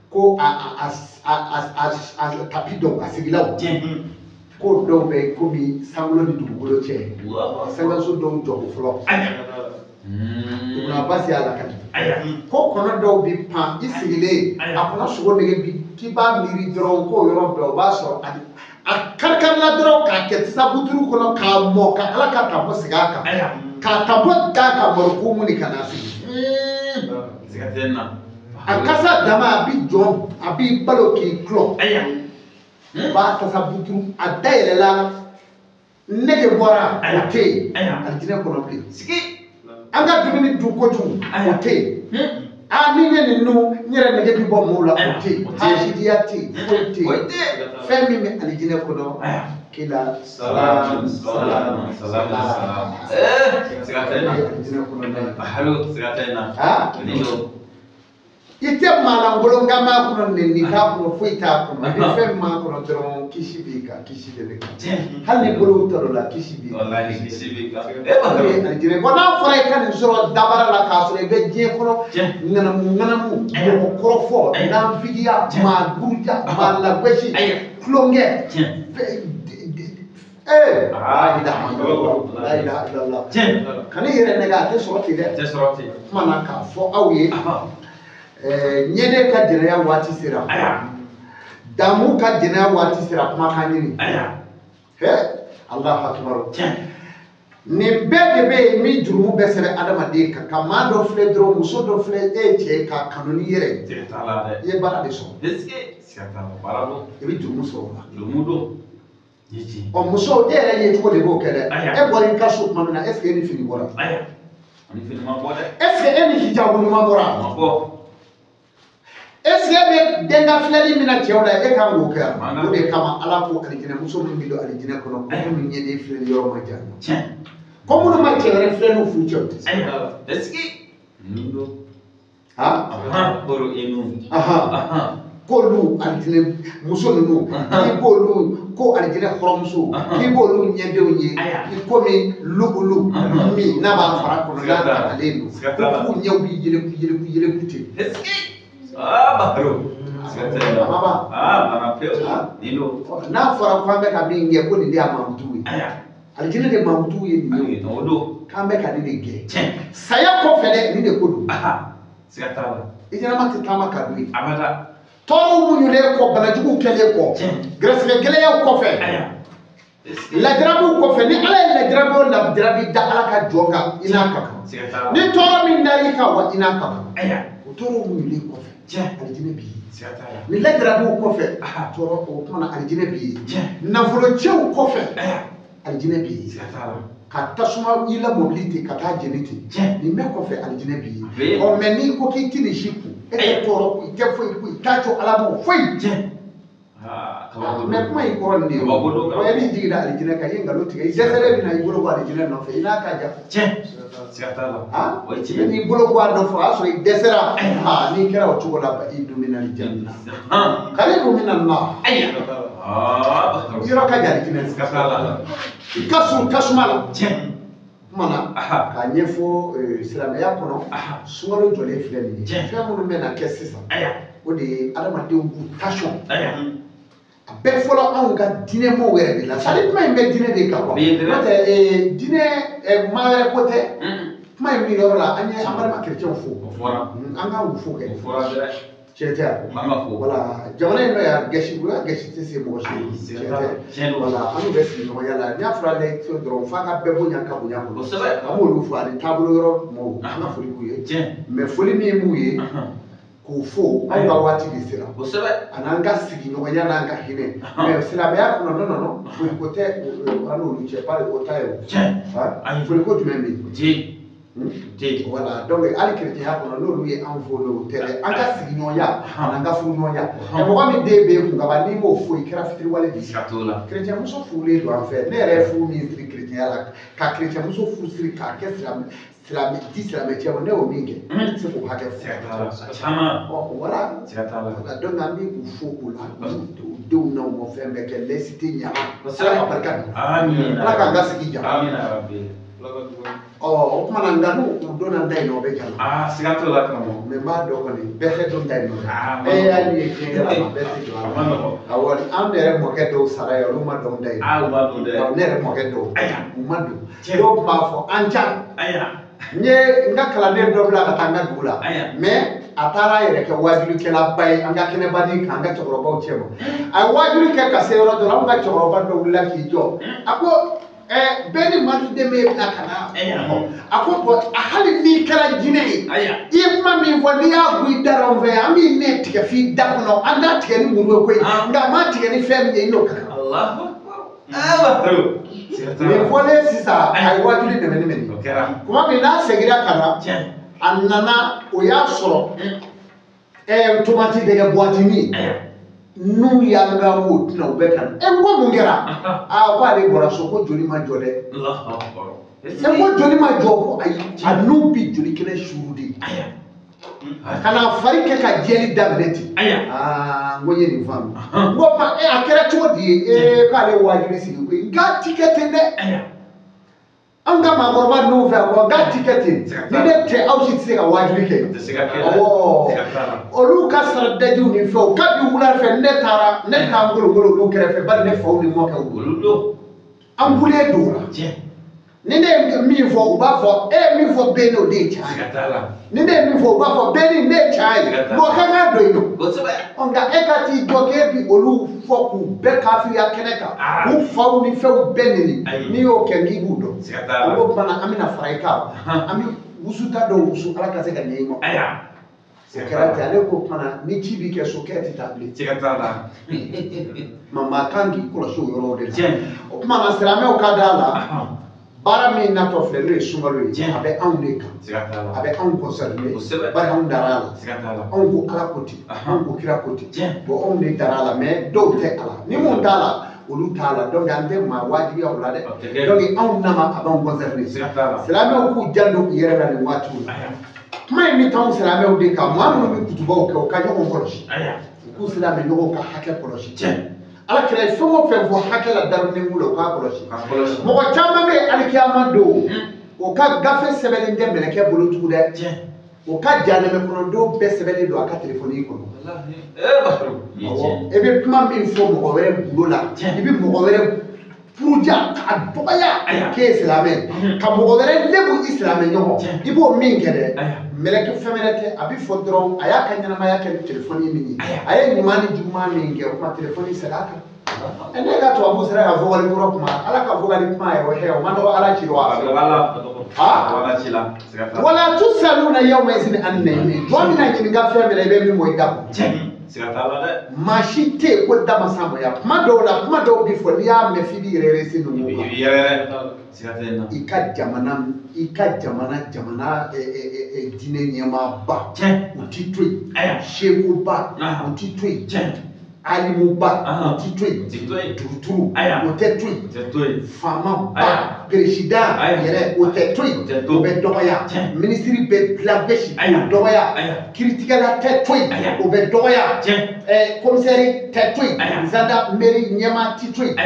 ko a tapi dɔw a sigilaw. Ko dɔw bɛ komi sankolo ni dugukolo cɛ, sankanso dɔw jɔ ko fɔlɔ. Ibn Abbas y'a lakali ko kɔnɔ dɔw bi pan i sigilen a kɔnɔ sogo nege bi k'i b'a miiri dɔrɔn k'o yɔrɔ bɛɛ o b'a sɔrɔ a karikarila dɔrɔn k'a kɛ sabuturu kɔnɔ k'a mɔ ka Ala ka tabɔ sigi a kan k'a tabɔ da ka mɔrɔ ko mun de ka n'a sigi. A kasa dama a bi jɔ a b'i balo k'i kulɔ. U b'a tasa buturu a dayɛlɛla nege bɔra o tɛ yen alijinɛ kɔnɔ bilen. An ka dumuni dun kojugu o tɛ yen. Ni n ye nin dun n yɛrɛ nege bi bɔ mɔgɔw la o tɛ yen. Hasidiya tɛ yen, foyi tɛ yen. Fɛn min bɛ alijinɛ kɔnɔ kila salam salam salam. Alijinɛ kɔnɔ n'a ye. I tɛ maalankolon kan b'a kɔnɔ nɛni t'a kɔnɔ foyi t'a kɔnɔ. I bɛ fɛn min b'a kɔnɔ dɔrɔn kisi b'i kan, kisi de bɛ kan. Hali ni bolo tɔrɔ la kisi b'i kan. Alijinɛ kɔnɔ n'a fɔra i ka nin sɔrɔ dabara la k'a sɔrɔ i bɛ diɲɛ kɔnɔ ŋanamu ŋanamu mɔgɔ kɔrɔfɔ nanfigiya maa buruja maa lagosi tulonkɛ. La ilaha illallah. Kana i yɛrɛ nɛgɛ a tɛ sɔrɔ ten dɛ. Kuma na k'a fɔ aw ye. Ɲɛnɛ ka jɛnɛya waati sera, damu ka jɛnɛya waati sera, kumakan ɲini. Allahu akbar. Nin bɛɛ de bɛ yen min jurumu bɛ sɛbɛn adamaden kan, ka maa dɔ filɛ dɔrɔn, muso dɔ filɛ e ye cɛ ye k'a kanu n'i yɛrɛ ye, i ye baara de sɔrɔ, i bɛ jurumu sɔrɔ o la. Ɔ muso e yɛrɛ ye cogo de b'o kɛ dɛ. E bɔra i ka so tuma min na, est ce que e ni fini bɔra? Est ce que e ni hijabu ɲuman bɔra? Est ce que e bɛ den ka filɛli min na cɛw la, e kan k'o kɛ? O de kama Ala ko alijinɛmuso min bɛ don alijinɛ kɔnɔ, ko minnu ɲɛden filɛli yɔrɔ ma jan, ko minnu ma cɛ wɛrɛ filɛ n'u furu cɛw tɛ. K'olu alijinɛ muso ninnu k'i b'olu ko alijinɛ hɔrɔnmuso k'i b'olu ɲɛdenw ye i komi lugulu min n'a b'a fara kɔnɔ n'a tagalen don ko k'u ɲɛw b'i yeleku yeleku yeleku ten. N'a fɔra ko an bɛ ka min kɛ ko nin de y'a mankutu ye alijinɛ de mankutu ye nin ye k'an bɛ ka nin de gɛn saya kɔfɛ dɛ nin de ko don. I ɲɛnama tɛ taama ka don ye. Tɔɔrɔw muɲunen kɔ banajuguw kɛlen kɔ gɛrɛsɛgɛ gɛlɛyaw kɔfɛ lajarabiw kɔfɛ ni ala ye lajarabi o lajarabi da ala ka jɔn kan i n'a ka kan ni tɔɔrɔ min da i kan wa i n'a ka kan o tɔɔrɔw muɲunen kɔfɛ alijinɛ b'i ye ni lajarabiw kɔfɛ tɔɔrɔ o kumana alijinɛ b'i ye nafolocɛw kɔfɛ alijinɛ b'i ye ka tasuma i la mobili ten ka taa jeni ten nin bɛɛ kɔfɛ alijinɛ b'i ye ɔ mɛ n'i ko k'i ti nin si kun e tɛ tɔɔrɔ kun i tɛ foyi kun i t'a to ala ma foyi mɛ kuma in kɔrɔ nin de ye o e b'i jigi da alijinɛ kan i ye nkalon tigɛ i dɛsɛlen bɛ na i bolo bɔ alijinɛ nɔfɛ i n'a ka jan i n'i bolo bɔ a nɔfɛ o y'a sɔrɔ i dɛsɛra n'i kɛra o cogo la i dumina alijanna karibu mina na yɔrɔ ka jan alijinɛ i ka surun tasuma la kuma na k'a ɲɛfɔ silamɛya kɔnɔ sunkalo jɔlen filɛ nin ye fɛn minnu bɛna kɛ sisan o de ye adamadenw k'u tasɔn a bɛɛ fɔlɔ anw ka diinɛmɔgɔw yɛrɛ de la sari kuma in bɛ diinɛ de kan kuwa n'o tɛ diinɛ maa wɛrɛ ko tɛ kuma in bɛ yɔrɔ la an ye an balima kerecɛnw fo an k'an fo kɛ tiɲɛ tɛ yan wala jamana in nɔ yan gɛsi o y'a gɛsi tɛ se mɔgɔ si tiɲɛ tɛ wala an n'u bɛ sigiɲɔgɔnya la n'i y'a fɔra laïcité dɔrɔn f'a ka bɛɛ bonya ka bonya kɔnɔ an b'olu fo ani taabolo yɔrɔ mɔgɔw an ka foli b'u ye mɛ foli min b'u ye k'u fo anw ka waati de sera a n'an ka sigiɲɔgɔnya n'an ka hinɛ mɛ silamɛya kɔnɔ non foliko tɛ an n'olu cɛ bari o ta ye o foliko jumɛn bɛ yen voilà donc hali kerecɛnya kɔnɔ n'olu ye anw fo n'o tɛ dɛ an ka sigiɲɔgɔnya an'an ka furuɲɔgɔnya mɔgɔ min den bɛ e kun kaban n'i m'o fo i kɛra fitiriwale de ye kerecɛnmuso furulen don an fɛ ne yɛrɛ ye furu min siri kerecɛnya la ka kerecɛnmuso furu siri k'a kɛ silamɛ di silamɛ cɛ ma ne y'o min kɛ n tɛ se k'o hakɛ fɔ voilà donc an bɛ u fo o la u denw n'aw ma fɛn bɛɛ kɛ laïcité ɲana ala ka barika don ala k'an ka sigi ja o kuma na nka n'u donna da in na o bɛ jala siga t'o la karamɔgɔ mɛ n b'a dɔn kɔni bɛɛ tɛ don da in nɔ e y'a ye diɲɛ yɛlɛma bɛɛ tɛ don a la awɔ an yɛrɛ mɔkɛ dɔw sara yan olu ma don da in ne yɛrɛ mɔkɛ dɔw u ma don dɔw tun b'a fɔ an ca n ye n ka kalanden dɔ bila ka taa n ka dugu la mɛ a taara a yɛrɛ kɛ waajulikɛlaba ye an ka kɛnɛbaden kan an ka cɛkɔrɔbaw cɛ ma a ye waajuli kɛ ka se yɔrɔ dɔ la anw ka cɛkɔrɔba dɔ wulila k'i jɔ a ko bɛɛ ni manden bɛ bila ka na a ko bɔn hali n'i kɛra jinɛ ye i ye kuma min fɔ n'i y'a bɔ i da la anw fɛ yan an b'i nɛn tigɛ f'i da kɔnɔ an t'a tigɛ ni muru ye koyi nka an b'a tigɛ ni fɛn min ye i n'o ka kan. Nin fɔlen sisan a ye waajuli dɛmɛ ni kuma min n'a seginna ka na a nana o y'a sɔrɔ tomati dɛgɛ buwatinin n'u y'an ka wo tɛna u bɛɛ ka na e ko mun kɛra aa ko ale bɔra so ko joli ma jɔ dɛ e ko joli ma jɔ ko ayi a n'u bi joli kɛnɛ suuru de ka na fari kɛ ka jɛli daminɛ ten aa n ko n ye nin faamu n ko ma e a kɛra cogo di ye ee k'ale waajuli sigi koyi nka ti kɛ ten dɛ an ka maakɔrɔba ninnu fɛ ko nka ti kɛ ten ni ne tɛ aw si tɛ se ka waajuli kɛ awɔ olu ka sara dajiw ni fɛnw kabi wula fɛ ne taara ne t'an kolokolo olu kɛrɛfɛ bari ne faw ni mɔkɛw don an wulilen don o la ni ne ye min fɔ u b'a fɔ e ye min fɔ bɛɛ n'o de ye tiɲɛ ye ni ne ye min fɔ u b'a fɔ bɛɛ ni ne ye tiɲɛ ye mɔgɔ kan k'a don yen nɔ nka e ka t'i jɔ k'e bi olu fɔ k'u bɛɛ kafiriya kɛnɛ kan k'u faw ni fɛnw bɛɛ neni n'i y'o kɛ k'i b'u dɔn o tuma na an bɛna fara i kan an bɛ wusuta dɔw wusu ala ka se ka ɲɛ i ma o kɛra ten ale ko kuma na ni ci b'i kɛ so k'e tɛ taa bilen maa kan k'i kɔlɔsi o yɔrɔ de la o tuma na silamɛw ka da la baara min natɔ filɛ n'o ye sunkalo ye a bɛ anw de kan a bɛ anw concerné bari anw dara a la anw ko ala ko ten anw ko kira ko ten bon anw de dara a la mais dɔw tɛ a la ni mun t'a la olu t'a la donc an tɛ maa wajibiya o la dɛ donc anw nama a b'anw concerné silamɛw k'u janto u yɛrɛ la nin waatiw la kuma in bɛ taa anw silamɛw de kan maa minnu bɛ kutubaw kɛ u ka ɲɔgɔn kɔlɔsi U k'u silamɛ ɲɔgɔnw ka hakɛ kɔlɔsi. Ala kira ye fɛn o fɛn fɔ hakɛ la darunen la, u k'a kɔlɔsi. Mɔgɔ caman bɛ yen alikiyama don, o ka gafe sɛbɛnlen tɛ mɛlɛkɛ bolo tugun dɛ. O ka jahanamɛ kɔnɔdenw bɛɛ sɛbɛnlen don a ka telefɔni kɔnɔ. Awɔ, e bɛ kuma min fɔ mɔgɔ wɛrɛ gundo la, i bɛ mɔgɔ wɛrɛ puruja k'a dɔgɔya k'e ye silamɛ, ka mɔgɔ wɛrɛ lebu i silamɛ ɲɔgɔn, i b'o min kɛ dɛ, mɛlɛkɛ fɛn wɛrɛ tɛ, a bɛ fɔ dɔrɔn a y'a ka ɲɛnamaya kɛ ni telefɔni min ye, a ye ɲuman ni juguman min kɛ, o kuma telefɔni segin a kan. Ne ka tubabu sera ka vocal kura kuma, Ala ka vocal kuma ye o hɛ, o ma nɔgɔ Ala ci wa? Wala tusaluna yawma izin an na'im. Jɔn bɛna ɲininka fɛn min na, i bɛ min bɔ i da kɔnɔ. Maa si tɛ yen ko da ma s'a ma yan. Kuma dɔw la, kuma dɔw bɛ fɔ, n'i y'a mɛn f'i b'i yɛrɛ yɛrɛ se ninnu kan. I ka jamana, i ka jamana jamana diinɛ ɲɛmaaba, o ti to yen. Sekuba, o ti to yen. Alimuba, o ti to yen. Duguturu, o tɛ to yen. Faamaba, peresidan yɛrɛ, o tɛ to yen. O bɛ dɔgɔya. Minisiri bɛ dilan bɛsi, o dɔgɔya. Kiiritigɛla tɛ to yen, o bɛ dɔgɔya. Komisɛri tɛ to yen. Zandarimeri ɲɛmaa ti to yen.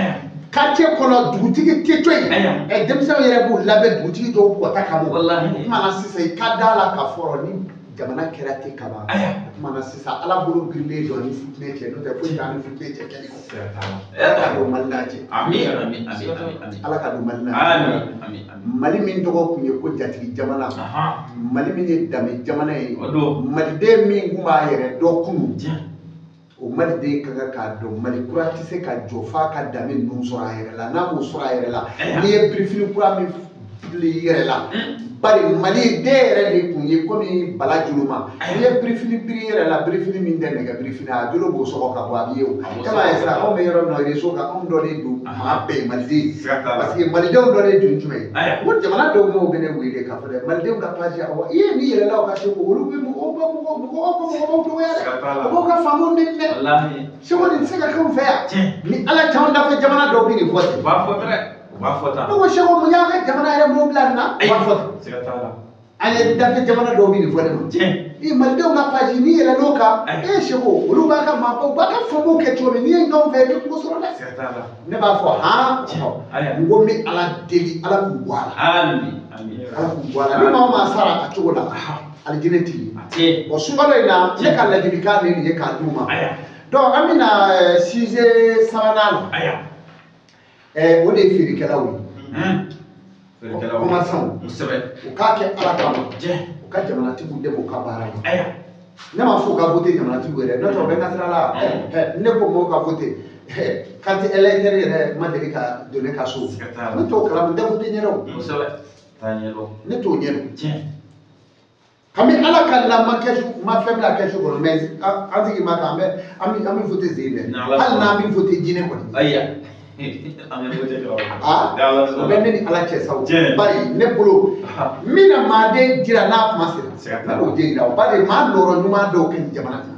Quartier kɔnɔ dugutigi tɛ to yen. Denmisɛnw yɛrɛ b'u labɛn dugutigi dɔw bɔta kama. O kuma na sisan, i ka da la k'a fɔ ni jamana kɛra ten kaban, o kuma na sisan Ala bolo birilen don ani futinɛ cɛ, n'o tɛ foyi t'an ni futinɛ cɛ kɛli kɔ. Ala ka don Mali n'a cɛ. Ala ka don Mali n'a cɛ. Mali min tɔgɔ tun ye ko jatigi jamana, Mali min ye danbe jamana ye, Maliden min tun b'a yɛrɛ dɔn kunun, o Maliden ka kan k'a dɔn Mali kura tɛ se ka jɔ f'a ka danbe ninnu sɔrɔ a yɛrɛ la. N'a m'o sɔrɔ a yɛrɛ la, n'i ye birifini kura min fili i yɛrɛ la, bari Maliden yɛrɛ de tun ye komi bala joloma, n'i ye birifini biri i yɛrɛ la, birifini min tɛ nɛgɛ birifini, a jolo b'o sɔgɔ ka bɔ, a b'i ye o. E m'a ye sisan, anw bɛ yɔrɔ min na réseau kan, anw dɔnnen don maa bɛɛ ye Maliden, parce que Malidenw dɔnnen don jumɛn ye? Ko jamana dɔw mɔgɔw bɛ ne wele k'a fɔ dɛ, Malidenw ka page, awɔ, i ye n'i yɛlɛla o ka se ko olu bɛ mɔgɔw bɛ mɔgɔw mɔgɔw ka mɔgɔw dɔgɔya dɛ, u b'aw ka faamuw nɛni dɛ. Seko nin tɛ se ka k'anw fɛ yan. Ni Ala caman dafɛ jamana dɔw bɛ nin fɔ ten. U b'a fɔ dɛ. U b'a fɔ tan. Ne ko Seko, mun y'an ka jamana yɛrɛ mɔgɔw bila nin na? U b'a fɔ tan. An ye dafɛ jamana dɔw bɛ nin fɔ ne ma. Ni Malidenw ka page n'i yɛlɛla o kan, e Seko, olu b'a ka maabaw, u b'a ka faamuw kɛ cogo min, n'i ye ɲɔgɔn fɛ, i bɛ kungo sɔrɔ dɛ. Ne b'a fɔ han, n ko n bɛ Ala deli, Ala k'u bɔ a la. Ala k'u bɔ a la. Ni maa o maa sara a cogo la, alijinɛ t'i ye. Bon, sunkalo in na, ne ka ladilikan de nin ye k'a d'u ma. Donc an bɛna sujet sabanan la. O de ye feerekɛlaw ye. Commerçant, u k'a kɛ Ala kama, u ka jamanatigiw dɛmɛ u ka baara la. Ne m'a fɔ u ka voter jamanatigiw yɛrɛ, n'o tɛ o bɛ n ka sira la. Ne ko mɔgɔw ka voter, carte électeur yɛrɛ ma deli ka don ne ka so. Ne t'o kalama, n tɛ voter ɲɛdɔn. Ne t'o ɲɛdɔn. Kami Ala ka la ma kɛsu, ma fɛn bila kɛsu kɔnɔ, mais an sigi ma kan, an bɛ voter zen dɛ. Hali n'an bɛ voter jinɛ kɔni. O bɛ ne ni Ala cɛ sa o. Bari ne bolo, n bɛna maaden jira n'a kuma sera, ne b'o den jira o. Bari maa nɔrɔ ɲuman dɔw kɛ nin jamana kan.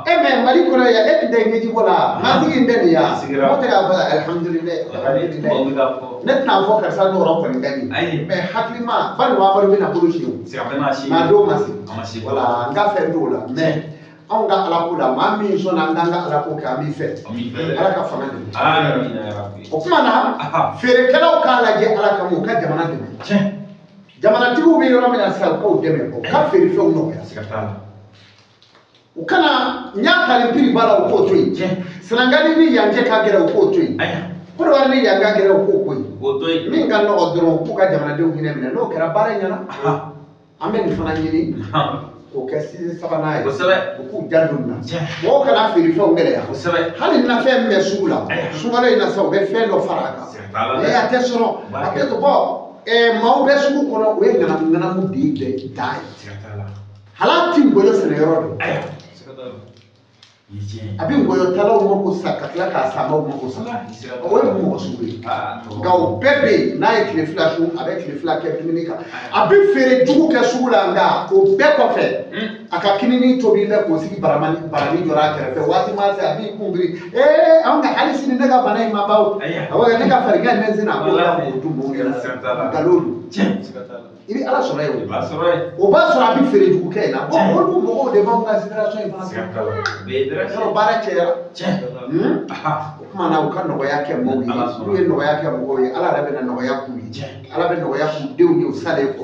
E mɛ Mali kɔnɔ yan, e tun tɛ ɲɛji bɔ la, maa sigi in tɛ nin yan. Mɔgɔ tɛ k'a fɔ alihamudulilayi, ne tɛna fɔ karisa nɔrɔ kɔni ka ɲi, mɛ hakilima bari Mamadu bɛna bolo si o. Maa dɔw ma se. Wala n ka fɛn t'o la, mɛ anw ka Ala ko la, maa min sɔnna an k'an ka Ala ko kɛ, an b'i fɛ. Ala ka fanga dɛmɛ. O kuma na, feerekɛlaw k'a lajɛ Ala kama, u ka jamana dɛmɛ. Jamanatigiw bɛ yɔrɔ min na sisan, u k'u dɛmɛ, u ka feerefɛnw nɔgɔya. U kana n y'a ta ni prix ba la, u k'o to yen. Senegali ni yan cɛ ka gɛlɛn, u k'o to yen. Kɔdiwari ni yan ka gɛlɛn, u k'o to yen. Min ka nɔgɔ dɔrɔn, u k'u ka jamanadenw hinɛ minɛ. N'o kɛra, baara ɲɛna. An bɛ nin fana ɲini k'o kɛ sisi sabanan ye. U k'u janto nin na. Mɔgɔw kana feerefɛnw gɛlɛya. Hali nafɛn min bɛ sugu la, sunkalo in na sisan, u bɛ fɛn dɔ fara a kan. A tɛ sɔrɔ, a tɛ bɔ. Maaw bɛ sugu kɔnɔ, o ye ŋanamu ŋanamu de ye da ye. Hal'a ti ngɔyɔ sɛnɛ yɔrɔ dɔn. A bɛ ngɔyɔtalaw mako sa ka tila k'a sanbaw mako sa. O ye mɔgɔ sugu ye. Nka o bɛɛ bɛ yen, n'a ye tile fila sun, a bɛ tile fila kɛ dumuni kan. A bɛ feere jugu kɛ sugu la, nka o bɛɛ kɔfɛ, a ka kinini tobi bɛ k'o sigi barani jɔra a kɛrɛfɛ. Waati ma se, a b'i kun biri. Anw ka hali sini ne ka bana in ma ban o. Awɔ, ne ka farigan in bɛ n sen na, a b'o ta k'o dun mɔgɔw ɲɛna. Nkalon don. I bɛ Ala sɔrɔ yen o. O b'a sɔrɔ a bɛ feere jugu kɛ in na. Bon, olu mɔgɔw de b'anw ka génération in fana sɔrɔ. Yɔrɔ baara cayara. O tuma na u ka nɔgɔya kɛ mɔgɔw ye. N'u ye nɔgɔya kɛ mɔgɔw ye, Ala yɛrɛ bɛna nɔgɔya k'u ye. Ala bɛ nɔgɔya k'u denw ye u salen kɔ.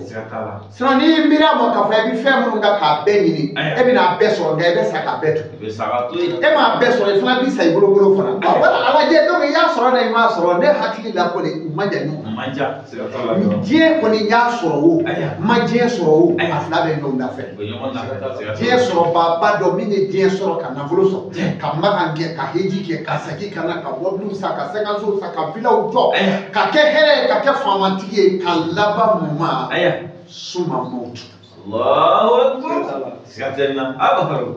Sinon n'i y'i miiri a ma k'a fɔ i bɛ fɛn minnu kan k'a bɛɛ ɲini, e bɛna a bɛɛ sɔrɔ, nka i bɛ sa k'a bɛɛ to. E m'a bɛɛ sɔrɔ, i fana b'i sa i bolo fana. Wala a lajɛ, donc i y'a sɔrɔ na i m'a sɔrɔ, ne hakili la kɔni u man jan ɲɔgɔn na. Diɲɛ kɔni n y'a sɔrɔ o, n ma diɲɛ sɔrɔ o, a fila bɛ ɲɔgɔn nafɛ. Diɲɛ sɔrɔbaaba dɔ min ye diɲɛ sɔrɔ ka nafolo sɔrɔ, ka makan kɛ, ka heji kɛ, ka segin ka na, ka mɔbiliw san, ka sɛgɛnsow san, ka vilaw jɔ, ka kɛ hɛrɛ ye, ka kɛ faamatigi ye, ka laban mun ma suma mawutu. Allahu akbar. Siga tɛ nin na. A Bakari, nin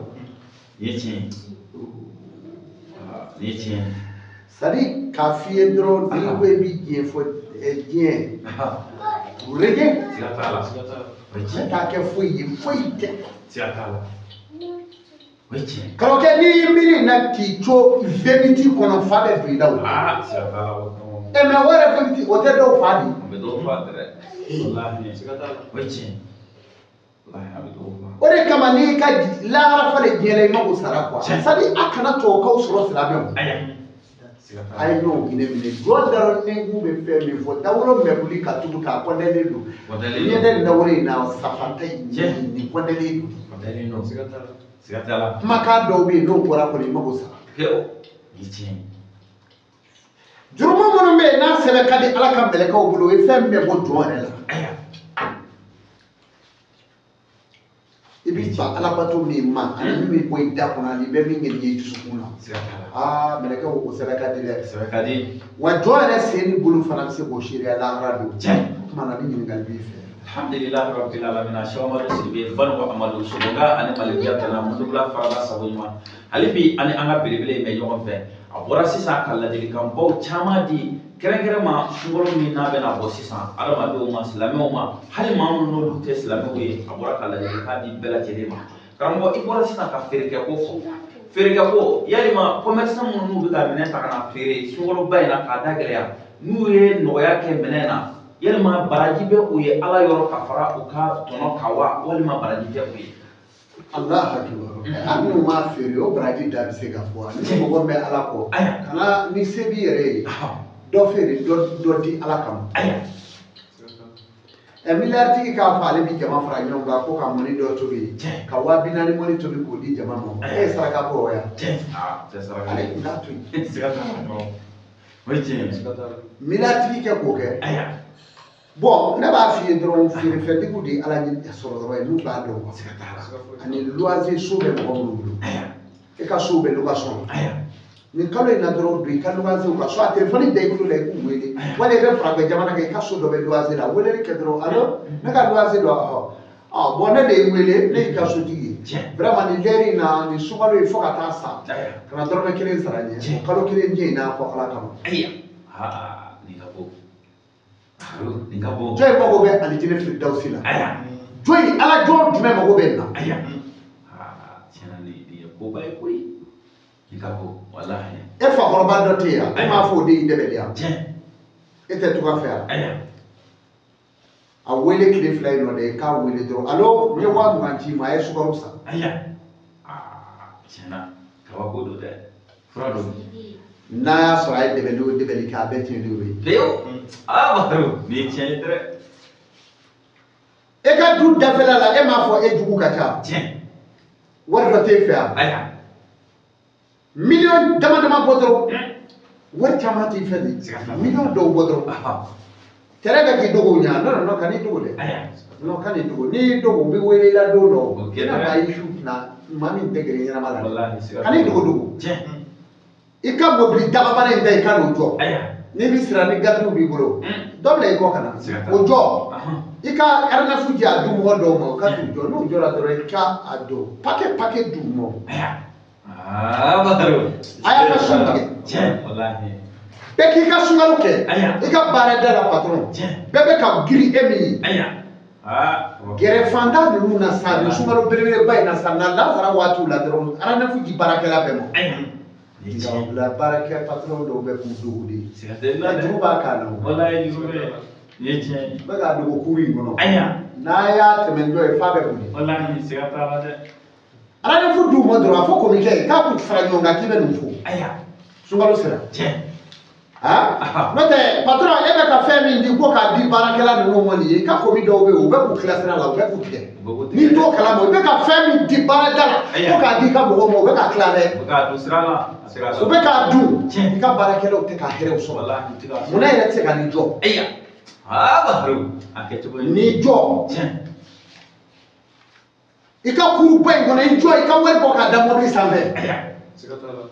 ye tiɲɛ ye. Nin ye tiɲɛ ye. C'est à dire k'a f'i ye dɔrɔn, n'i ko i bɛ diɲɛ fɔ diɲɛ rege. Siga t'a la. O ye tiɲɛ. Ne t'a kɛ foyi ye, foyi tɛ. Siga t'a la. O ye tiɲɛ. Karamɔgɔkɛ, n'i y'i miiri na k'i to V8 kɔnɔ, fa bɛ don i la o. Aa, siga t'a la. Ɛ mais o yɛrɛ V8 o tɛ dɔw fa di. A bɛ dɔw fa dɛ. Walahi. O ye tiɲɛ. Walahi, a bɛ dɔw fa. O de kama n'i ka lahara falen diɲɛ la, i mako sara quoi. C'est à dire a kana tubabukaw sɔrɔ silamɛw. A ye ɲɔgɔn hinɛ minɛ. Jɔn dara nɛnkun bɛ fɛn min fɔ, dawolo mɛkuli ka tugu k'a kɔndɛlen don. Ɲɛ tɛ nin dawolo in na, safanta in nin kɔndɛlen don. Siga t'a la. Kumakan dɔw bɛ yen n'o bɔra kɔni i mako sara. Jurumu minnu bɛ yen n'a sɛbɛn ka di Ala ka mɛlɛkɛw bolo, o ye fɛn bɛɛ bɔ jɔn yɛrɛ la. I bɛ ban Alabato min ma, ani min bɛ bɔ i da kɔnɔ, ani bɛ min kɛ n'i ye dusukun na. Aa, mɛlɛkɛw o sɛbɛn ka di dɛ. Sɛbɛn ka di. Wa jɔn yɛrɛ sen ni bolo fana bɛ se k'o seereya lahara don. O tuma na ni ɲininkali b'i fɛ. Alhamdulilahi rabbil alamin. Cheikh Amadu Sidibe, Banuko Amadu, Sogoga ani Malibiya tana Mundugula farala sago ɲuman. Hali bi ani an ka belebele bɛ ɲɔgɔn fɛ. A bɔra sisan ka ladilikanbaw caman di kɛrɛnkɛrɛn ma sunkalo min n'a bɛna bɔ sisan, adamadenw ma, silamɛw ma, hali maa minnu n'olu tɛ silamɛw ye, a bɔra ka ladilikan di bɛɛ lajɛlen ma. Karamɔgɔ, i bɔra sisan ka feerekɛko fɔ. Feerekɛko, yalima commerçant minnu n'u bɛ ka minɛn ta ka na feere sunkaloba in na k'a da gɛlɛya, n'u ye nɔgɔya kɛ minɛn na, yalima baraji bɛ u ye Ala yɔrɔ ka fara u ka tɔnɔ kan wa, walima baraji tɛ u ye? Allah akibar. Hali n'u m'a feere, o baraji da bɛ se ka fɔ. Ni mɔgɔ bɛ Ala kɔ, kana ni se b'i yɛrɛ ye, dɔ feere, dɔ di Ala kama. Ɛ miliyari k'a fɔ ale bɛ jama fara ɲɔgɔn kan ko ka mɔni dɔ tobi, ka 40,000 mɔni tobi k'o di jama ma. E ye saraka bɔ wa? Ale tun t'a to yen. Miliyari kɛ k'o kɛ. Bon, ne b'a f'i ye dɔrɔn, feerefɛntigiw de ye Ala sɔrɔ yɔrɔ ye, n'u b'a dɔn quoi. Ani luwanse so bɛ mɔgɔ minnu bolo, e ka so bɛ location. Nin kalo in na dɔrɔn, don i ka luwansew kan, soit telefɔni da i tulo la i k'u wele, wala i bɛ farafin jamana kan, i ka so dɔ bɛ luwanse la, weleli kɛ dɔrɔn, allo, ne ka luwanse dɔ, ɔhɔ, bon ne de ye wele, ne y'i ka sotigi ye, vraiment nin lɛri in na, nin sunkalo in fo ka taa sa, ka na dɔrɔmɛ kelen sara n ye, kalo kelen diɲɛ in n'a fɔ Ala kama. Jɔn in mago bɛ alijinɛ firidawusi la? Jɔn in, Ala jɔn jumɛn mago bɛ nin na? E fakɔrɔba dɔ tɛ yan, e m'a fɔ o de y'i dɛmɛ de yan? E tɛ tunga fɛ yan? A wele tile 2 in nɔ dɛ, i k'a wele dɔrɔn, allo, n ye 20,000 ci ma, a ye sukaro san. Kabako don dɛ, fura don. N'a y'a sɔrɔ a ye dɛmɛli o dɛmɛli kɛ, a bɛɛ tiɲɛ o ye. Pewu. Aa Bakari, nin ye tiɲɛ ye dɛ. E ka du dafɛla la, e m'a fɔ e jugu ka ca. Wari dɔ t'e fɛ yan. Miliyɔn dama dama bɔ dɔrɔn, wari caman t'i fɛ de. Miliyɔn dɔw bɔ dɔrɔn. Tɛrɛ bɛ k'i dogo ɲa, non non kan'i dogo dɛ. Non, kan'i dogo. N'i y'i dogo, u bɛ wele i la don dɔ. I n'a fɔ a y'i su kunna, maa min tɛ gɛrɛ ɲɛnama la. Kan'i dogo dogo. I ka mobili dagabana in da, i ka n'o jɔ. N'i bɛ siran ni gatigiw b'i bolo, dɔ bila i kɔ ka na. O jɔ. I ka RNF di a du mɔgɔ dɔw ma, u ka t'u jɔ. N'u jɔra dɔrɔn, i ka a don pake d'u ma. A y'a ka sun tigɛ. Bɛɛ k'i ka sunkalo kɛ. I ka baarada la patron. Bɛɛ bɛ ka girin e min ye. Gɛrɛfanda ninnu na sa, nin sunkalo belebeleba in na sa, na lansara waatiw la dɔrɔn, RNF di baarakɛla bɛɛ ma. Nka baarakɛ patron dɔw bɛ k'u dogo de. Juru b'a kan na o. Nin ye tiɲɛ ye. N bɛ k'a dogo kuru in kɔnɔ. Ayiwa. N'a y'a tɛmɛ dɔ ye f'a bɛ boli. Walahi siga t'a la dɛ. Rendez-vous d'u ma dɔrɔn a fɔ komikɛ ye k'a k'u fara ɲɔgɔn kan k'i bɛ nin fo. Ayiwa. Sunkalo sera. Tiɲɛ. Ah, n'o tɛ patron e bɛ ka fɛn min di ko k'a di baarakɛla ninnu ma nin ye i ka komi dɔw bɛ yen u bɛ k'u tila sira la u bɛ k'u tigɛ. N'i t'o kalama i bɛ ka fɛn min di baarada la ko k'a di i ka mɔgɔw ma u bɛ ka tila dɛ. U bɛ k'a dun sira la. U bɛ k'a dun. I ka baarakɛlaw tɛ ka hɛrɛw sɔrɔ. Munna e yɛrɛ tɛ se ka nin jɔ? Ayiwa. Aa Baharu a kɛcogo ye. N'i jɔ. Tiɲɛ. I ka kuruba in kɔnɔ i jɔ i ka wari bɔ k'a da mobili sanfɛ. Ayiwa.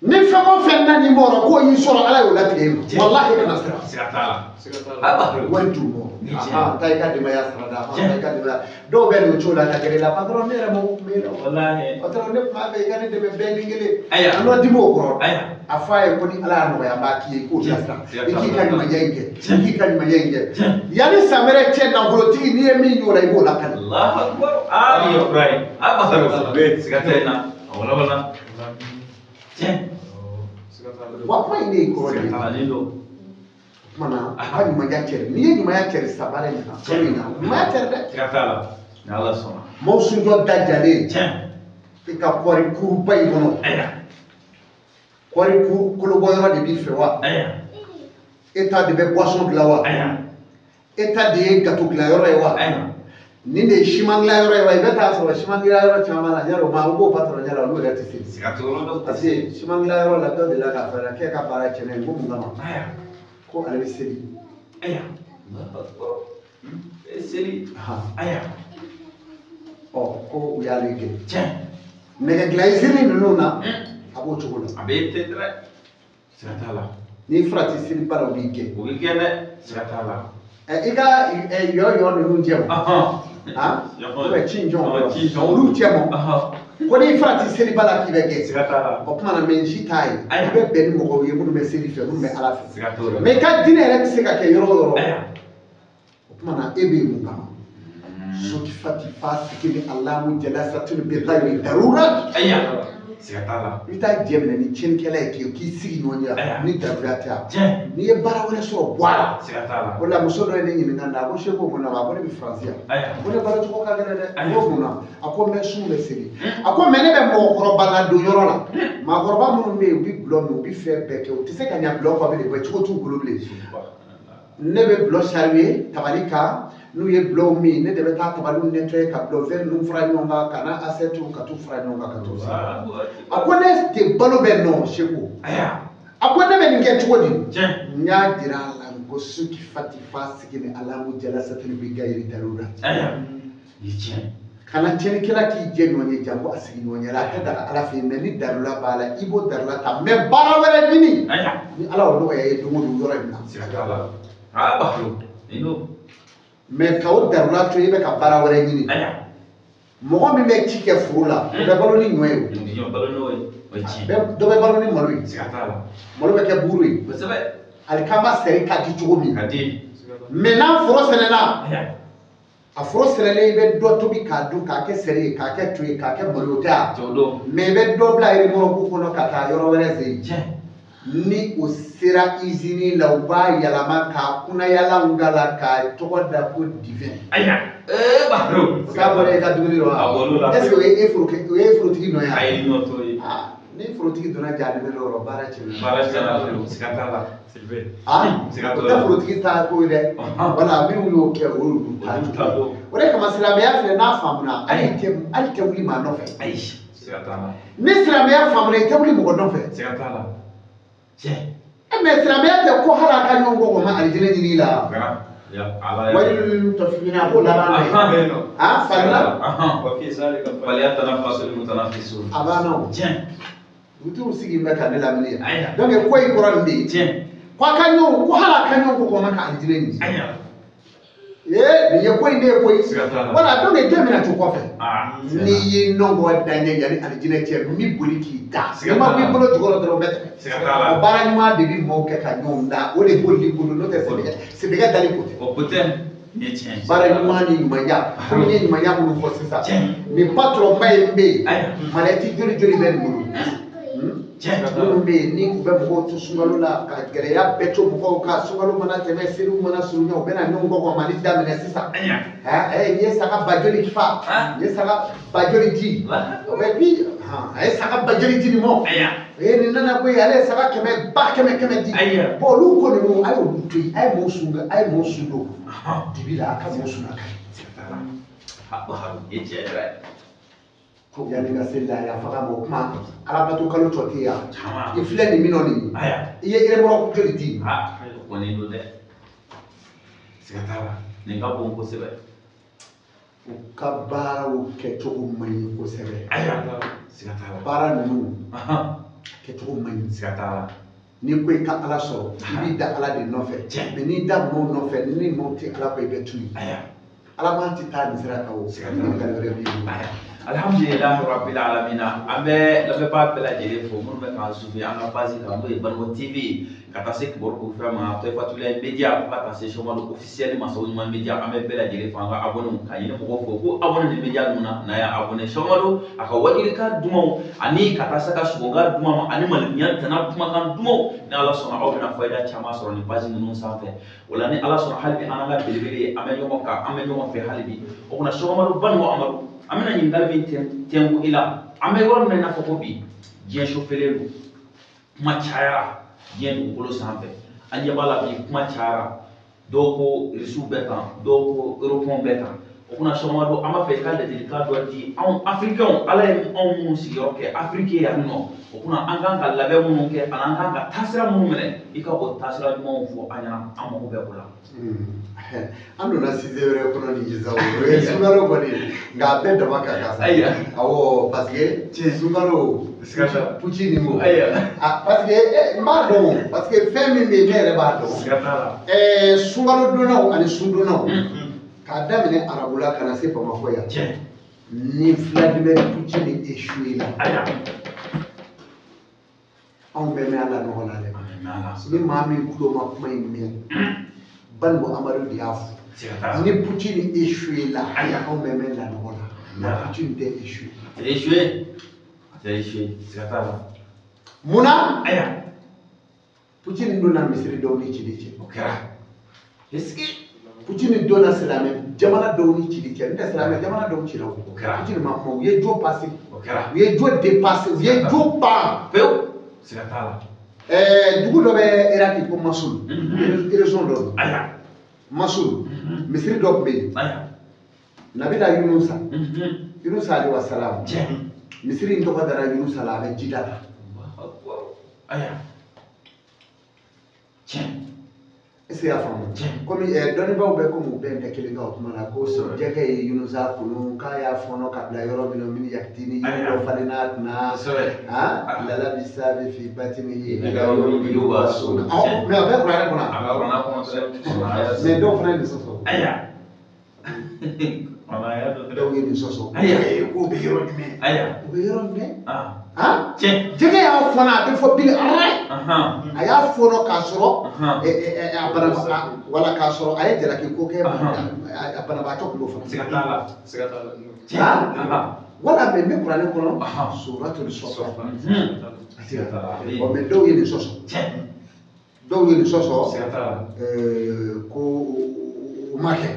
Ni fɛn o fɛn nan'i ma o rɔ k'o y'i sɔrɔ Ala y'o latigɛ e ma. Walahi kana siran. Siga t'a la. Aa Baharu. Wari d'u ma. Taa i ka denbaya sara da. Taa i ka denbaya. Dɔw bɛ nin cogo la ka gɛrɛ i la patron ne yɛrɛ mako tun bɛ e la. Walahi. Patron ne tun b'a fɛ i ka ne dɛmɛ bɛɛ ni kelen. Ayiwa. An dɔ dimi o kɔrɔ. Ayiwa. A fɔ a ye ko ni Ala y'a nɔgɔya n b'a k'i ye k'o bilasira. I k'i ka ɲumanya in kɛ. I k'i ka ɲumanya in kɛ. Yanni san wɛrɛ cɛ nafolotigi n'i ye min y'o la i b'o lakali. Allahu akbar. Aa nin ye fura ye. Aa Baharu. Siga tɛ nin na. A wala wala. Tiɲɛ. Wa kuma in de ye kɔrɔ de ye. Siga t'a la nin don. O tuma na a ka ɲumanya cɛri n'i ye ɲumanya cɛri sisan baara in na kalo in na ɲumanya cɛri dɛ. Siga t'a la. Ni Ala sɔnna. Maaw sunjɔ dajalen. Tiɲɛ. I ka kɔɔri kuruba in kɔnɔ. Ayiwa. Kɔɔri kuru kolobɔyɔrɔ de b'i fɛ wa? Ayiwa. E ta de bɛ boisson dilan wa? Ayiwa. E ta de ye gâteau dilanyɔrɔ ye wa? Ayiwa. Nin de ye siman dilanyɔrɔ ye wa? I bɛ taa sɔrɔ siman dilanyɔrɔ caman na yarɔ maa u b'o patɔrɔn ɲɛ la olu yɛrɛ tɛ se. Siga t'o la. Parce que siman dilanyɔrɔ la dɔ delila k'a fɔ a ɲɛna k'e ka baara tiɲɛna yen ko mun kama? Ayiwa. Ko ale bɛ seli. Ayiwa. Seli. Ayiwa. Ɔ ko u y'ale gɛn. Tiɲɛ. Nɛgɛ dilan izini ninnu na a b'o cogo la. A bɛ ten dɛ. Siga t'a la. N'i farati seliba la u b'i gɛn. U b'i gɛn dɛ. Siga t'a la. I ka yɔ ninnu jɛ o. O bɛ ci jɔn. Olu cɛ mɔ. Ko n'i farati seliba la k'i bɛ gɛn. Siga t'a la. O tuma na mɛ n si t'a ye. I bɛ bɛn ni mɔgɔw ye minnu bɛ seli fɛ minnu bɛ Ala fɛ. Siga t'o la. Mɛ i ka diinɛ yɛrɛ tɛ se ka kɛ yɔrɔ o yɔrɔ. O tuma na e bɛ yen mun kama? Sokifati fasiki ni alamu jalasatun bi ghayri darura. Ayiwa. Siga t'a la. I bɛ taa jɛ minɛ ni tiɲɛnikɛla ye k'i sigi ɲɔgɔn ɲɛ ni daruya tɛ yan. Tiɲɛ. N'i ye baara wɛrɛ sɔrɔ bɔ a la. Siga t'a la. O la muso dɔ ye ne ɲininka na a ko Seko mun na a ko ne bɛ Faransi yan. Ayiwa. Ko ne balo cogo ka gɛlɛn dɛ. A ko mun na? A ko n bɛ sun bɛ seli. A ko mɛ ne bɛ mɔgɔkɔrɔba ladon yɔrɔ la. Maakɔrɔba minnu bɛ yen u bɛ gulɔ min u bɛ fɛn bɛɛ kɛ u tɛ se ka ɲɛ gulɔ kɔ bilen cogo t'u bolo bilen. Ne bɛ gulɔ sariye tabali kan. N'u ye gulɔw min ne de bɛ taa tabaliw nettoyer ka gulɔ verre ninnu fara ɲɔgɔn kan ka n'a assiette ka t'u fara ɲɔgɔn kan ka t'u sigi. A ko ne de balo bɛ nɔ Seko. A ko ne bɛ nin kɛ cogo di? N y'a jira a la n ko sukifati fasiki ni alamu jalasatun bi ghayri darura. Kana tiɲɛnikɛla k'i jɛ ɲɔgɔn ye janko a sigi ɲɔgɔn ɲɛ la a tɛ daga Ala fɛ yen mɛ ni darula b'a la i b'o darula ta mɛ baara wɛrɛ ɲini. Ni Ala y'o nɔgɔya i ye don o don yɔrɔ in na. Siga t'a la. Aa Baharu nin don. Mɛ ka o darula to i bɛ ka baara wɛrɛ ɲini. Mɔgɔ min bɛ ci kɛ foro la o bɛ balo ni ɲɔ ye o. Dɔ bɛ balo ni malo ye. Malo bɛ kɛ buuru ye. Alikama sɛri ka di cogo min. Mɛ n'a foro sɛnɛna a foro sɛnɛlen i bɛ dɔ tobi k'a dun k'a kɛ sɛri ye k'a kɛ to ye k'a kɛ malo ye o tɛ wa? Mɛ i bɛ dɔ bila yirikɔrɔbu kɔnɔ ka taa yɔrɔ wɛrɛ sen. Ni o sera izini la u b'a yɛlɛma k'a kunnayalanw da la k'a tɔgɔ da ko divin. Ayiwa. Baharu. O t'a bɔra e ka dumuni rɔ wa? A bɔr'o la. Est ce que o ye forotigi nɔ ye wa? A ye nɔ t'o ye. Ni forotigi donna jahanamɛ dɔ yɔrɔ baara tiɲɛna. Baara tiɲɛna siga t'a la. Siga t'o la. O tɛ forotigi ta ko ye dɛ. Wala minnu y'o kɛ o y'olu ta don. O de kama silamɛya filɛ n'a faamuna hali tɛ wuli maa nɔfɛ. Ayi. Siga t'a la. Ni silamɛya faamuna i tɛ wuli mɔgɔ nɔfɛ. Siga t'a la. Mɛ silamɛya tɛ ko hali a ka ɲɔgɔn kɔ ma alijinɛ ɲini i la. Wayilul mutaffifina a b'o laban na ye. A farila. A banna o. Dugutigiw sigi bɛ ka ne lamini ye. Donc ko in kɔrɔ nin de ye. Ko a ka ɲɔgɔn ko hali a ka ɲɔgɔn kɔ ma ka alijinɛ ɲini. Ee nin ye ko in de ye koyi. Wala donc jɔn bɛna to kɔfɛ. N'i y'i nɔngɔ da ɲɛ yanni alijinɛ cɛ n bɛ boli k'i da. N'i ma bɔ i bolo jukɔrɔ dɔrɔn o bɛ tɛmɛ. O baara ɲuman de bɛ maaw kɛ ka ɲɔgɔn da o de bolili ko don n'o tɛ sɛbɛkɛ dali ko tɛ. O ko tɛ. Nin ye tiɲɛ ye. Baara ɲuman ni ɲumanya komi n ye ɲumanya minnu fɔ sisan. Nin patɔrɔnba in bɛ yen. Malɛti joli joli bɛ nin bolo. Minnu bɛ yen ni u bɛ mɔgɔw to sunkalo la ka gɛlɛya bɛɛ to mɔgɔw kan, sunkalo mana tɛmɛ, seliw mana surunya, u bɛna ɲɔgɔn kɔkɔmali daminɛ sisan. N ye saga ba joli fa, n ye saga ba joli di, o bɛ bi, a ye saga ba joli di nin ma, nin nana koyi, ale ye saga 100 ba 100 100 di. Bon, olu ko ninnu, a y'olu to yen, a ye mɔgɔw sun, a ye mɔgɔw sun don dibi la, a ka mɔgɔw sun a kan. Yanni ka se laada faga ma, o kuma alabato kalo tɔ tɛ yan. I filɛ nin min nɔ nin ye, i ye eremɔrɔ joli di? O kɔni don dɛ, siga t'a la, nin ka bon kosɛbɛ. U ka baaraw kɛcogo man ɲi kosɛbɛ. Siga t'a la. Baara ninnu kɛcogo man ɲi. Siga t'a la. N'i ko i ka Ala sɔrɔ, i b'i da Ala de nɔfɛ. Mais n'i da maaw nɔfɛ, ni maaw tɛ Ala kɔ, i bɛ tunun. Ala maa tɛ taa nin sira kan o. Ɲininkali wɛrɛ b'i bolo. Alhamdulilahi rabbil alamina, an bɛ lamɛnbaa bɛɛ lajɛlen fo minnu bɛ k'an suivi an ka page kan, n'o ye Banikɔ TV, ka taa se Kibaru Kofɛ ma, Tɔyifatulayi Media, fo ka taa se Sɔmadu officiel ma, Sabu Ɲuman Media. An bɛ bɛɛ lajɛlen fo, an ka abonné ka ɲini mɔgɔw fɛ ko abonné ni media ninnu na, n'a y'a abonné Sɔmadu a ka wajulukan dumanw ani ka taa se ka sogokan duman ma ani maliyɛn tana kumakan dumanw, ni Ala sɔnna aw bɛna fayida caman sɔrɔ nin page ninnu sanfɛ. O la ni Ala sɔnna, hali bi an n'an ka belebele ye, an bɛ ɲɔgɔn kan, an bɛ ɲɔgɔn fɛ hali bi. O kunna Sɔmadu Banikɔ Amadu, an bɛna ɲininkali min tɛnku i la, an bɛ yɔrɔ min na i n'a fɔ ko bi diɲɛ sofɛlen don, kuma cayara diɲɛ dugukolo sanfɛ, an ɲɛ b'a la bi kuma cayara, dɔw ko irisiw bɛ tan, dɔw ko eropɛnw bɛ tan. O kunna Sɔmadu, an b'a fɛ i ka ladilikan dɔ di anw afirikɛnw, Ala ye anw minnu sigiyɔrɔ kɛ Afiriki yan nɔ, o kunna an kan ka labɛn minnu kɛ ani an kan ka taasira minnu minɛ, i ka o taasira ɲumanw fɔ an ɲɛna, an mago bɛ o la. An donna sujet wɛrɛ kɔnɔ nin sisan, o ye sunkalo kɔni, nka a bɛɛ dama ka kan sa. Awɔ, parce que sunkalo puci nin ko. Parce que n b'a dɔn, parce que fɛn min bɛ yen, ne yɛrɛ b'a dɔn. Sunkalo donnaw ani sundonnaw, k'a daminɛ arabu la ka na se Bamakɔ yan, ni Vladimir Poutine échoué la, anw bɛɛ mɛn a la nɔgɔ la dɛ. Ni maa min tulo ma kuma in mɛn, Banikɔ Amadu de y'a fɔ. Ni Poutine échoué la, anw bɛɛ mɛn la nɔgɔ la. Nka Poutine tɛ échoué. A tɛ échoué. A tɛ échoué. Siga t'a la. Munna? Poutine donna misiri dɔw ni cili cɛ. O kɛra. Est-ce que Poutine donna silamɛ jamana dɔw ni cili cɛ, n tɛ silamɛ jamana dɔw cira o. O kɛra. Poutine ma kuma, u ye jo passé. O kɛra. U ye jo dépassé, u ye jo ban. Pewu. Siga t'a la. Dugu dɔ bɛ Iraki ko Mosul. Région dɔ don. Mosul. Misiri dɔ tun bɛ yen. Nabila Yunusa. Yunusa alayhi wa salam. Misiri in tɔgɔ dara Yunusa la, a bɛ jida la. Est-ce que y'a faamu? Komi dɔnnibaaw bɛ komi u bɛn tɛ kelen kan o kuma la, ko jɛgɛ ye Yunusa kunu k'a y'a fɔɔnɔ ka bila yɔrɔ min na, min yakitini yiri dɔ falen n'a kunna, lala bisa bɛ fi batini. Mais a bɛ kuranɛ kɔnɔ. Mais dɔw fana ye nin sɔsɔ. Dɔw ye nin sɔsɔ. K'o bɛ yɔrɔ jumɛn? O bɛ yɔrɔ jumɛn? Jɛgɛ y'a fɔɔnɔ, a bɛ fɔ bili a y'a fɔɔnɔ k'a sɔrɔ a bana wala k'a sɔrɔ a ye jalaki ko kɛ, a banabaatɔ tun b'o fana. Siga t'a la. Siga t'a la. Wala mais n bɛ kuranɛ kɔnɔ, suratul Safa. Siga t'a la. Bon, mais dɔw ye nin sɔsɔ. Dɔw ye nin sɔsɔ. Siga t'a la. Ko o ma kɛ.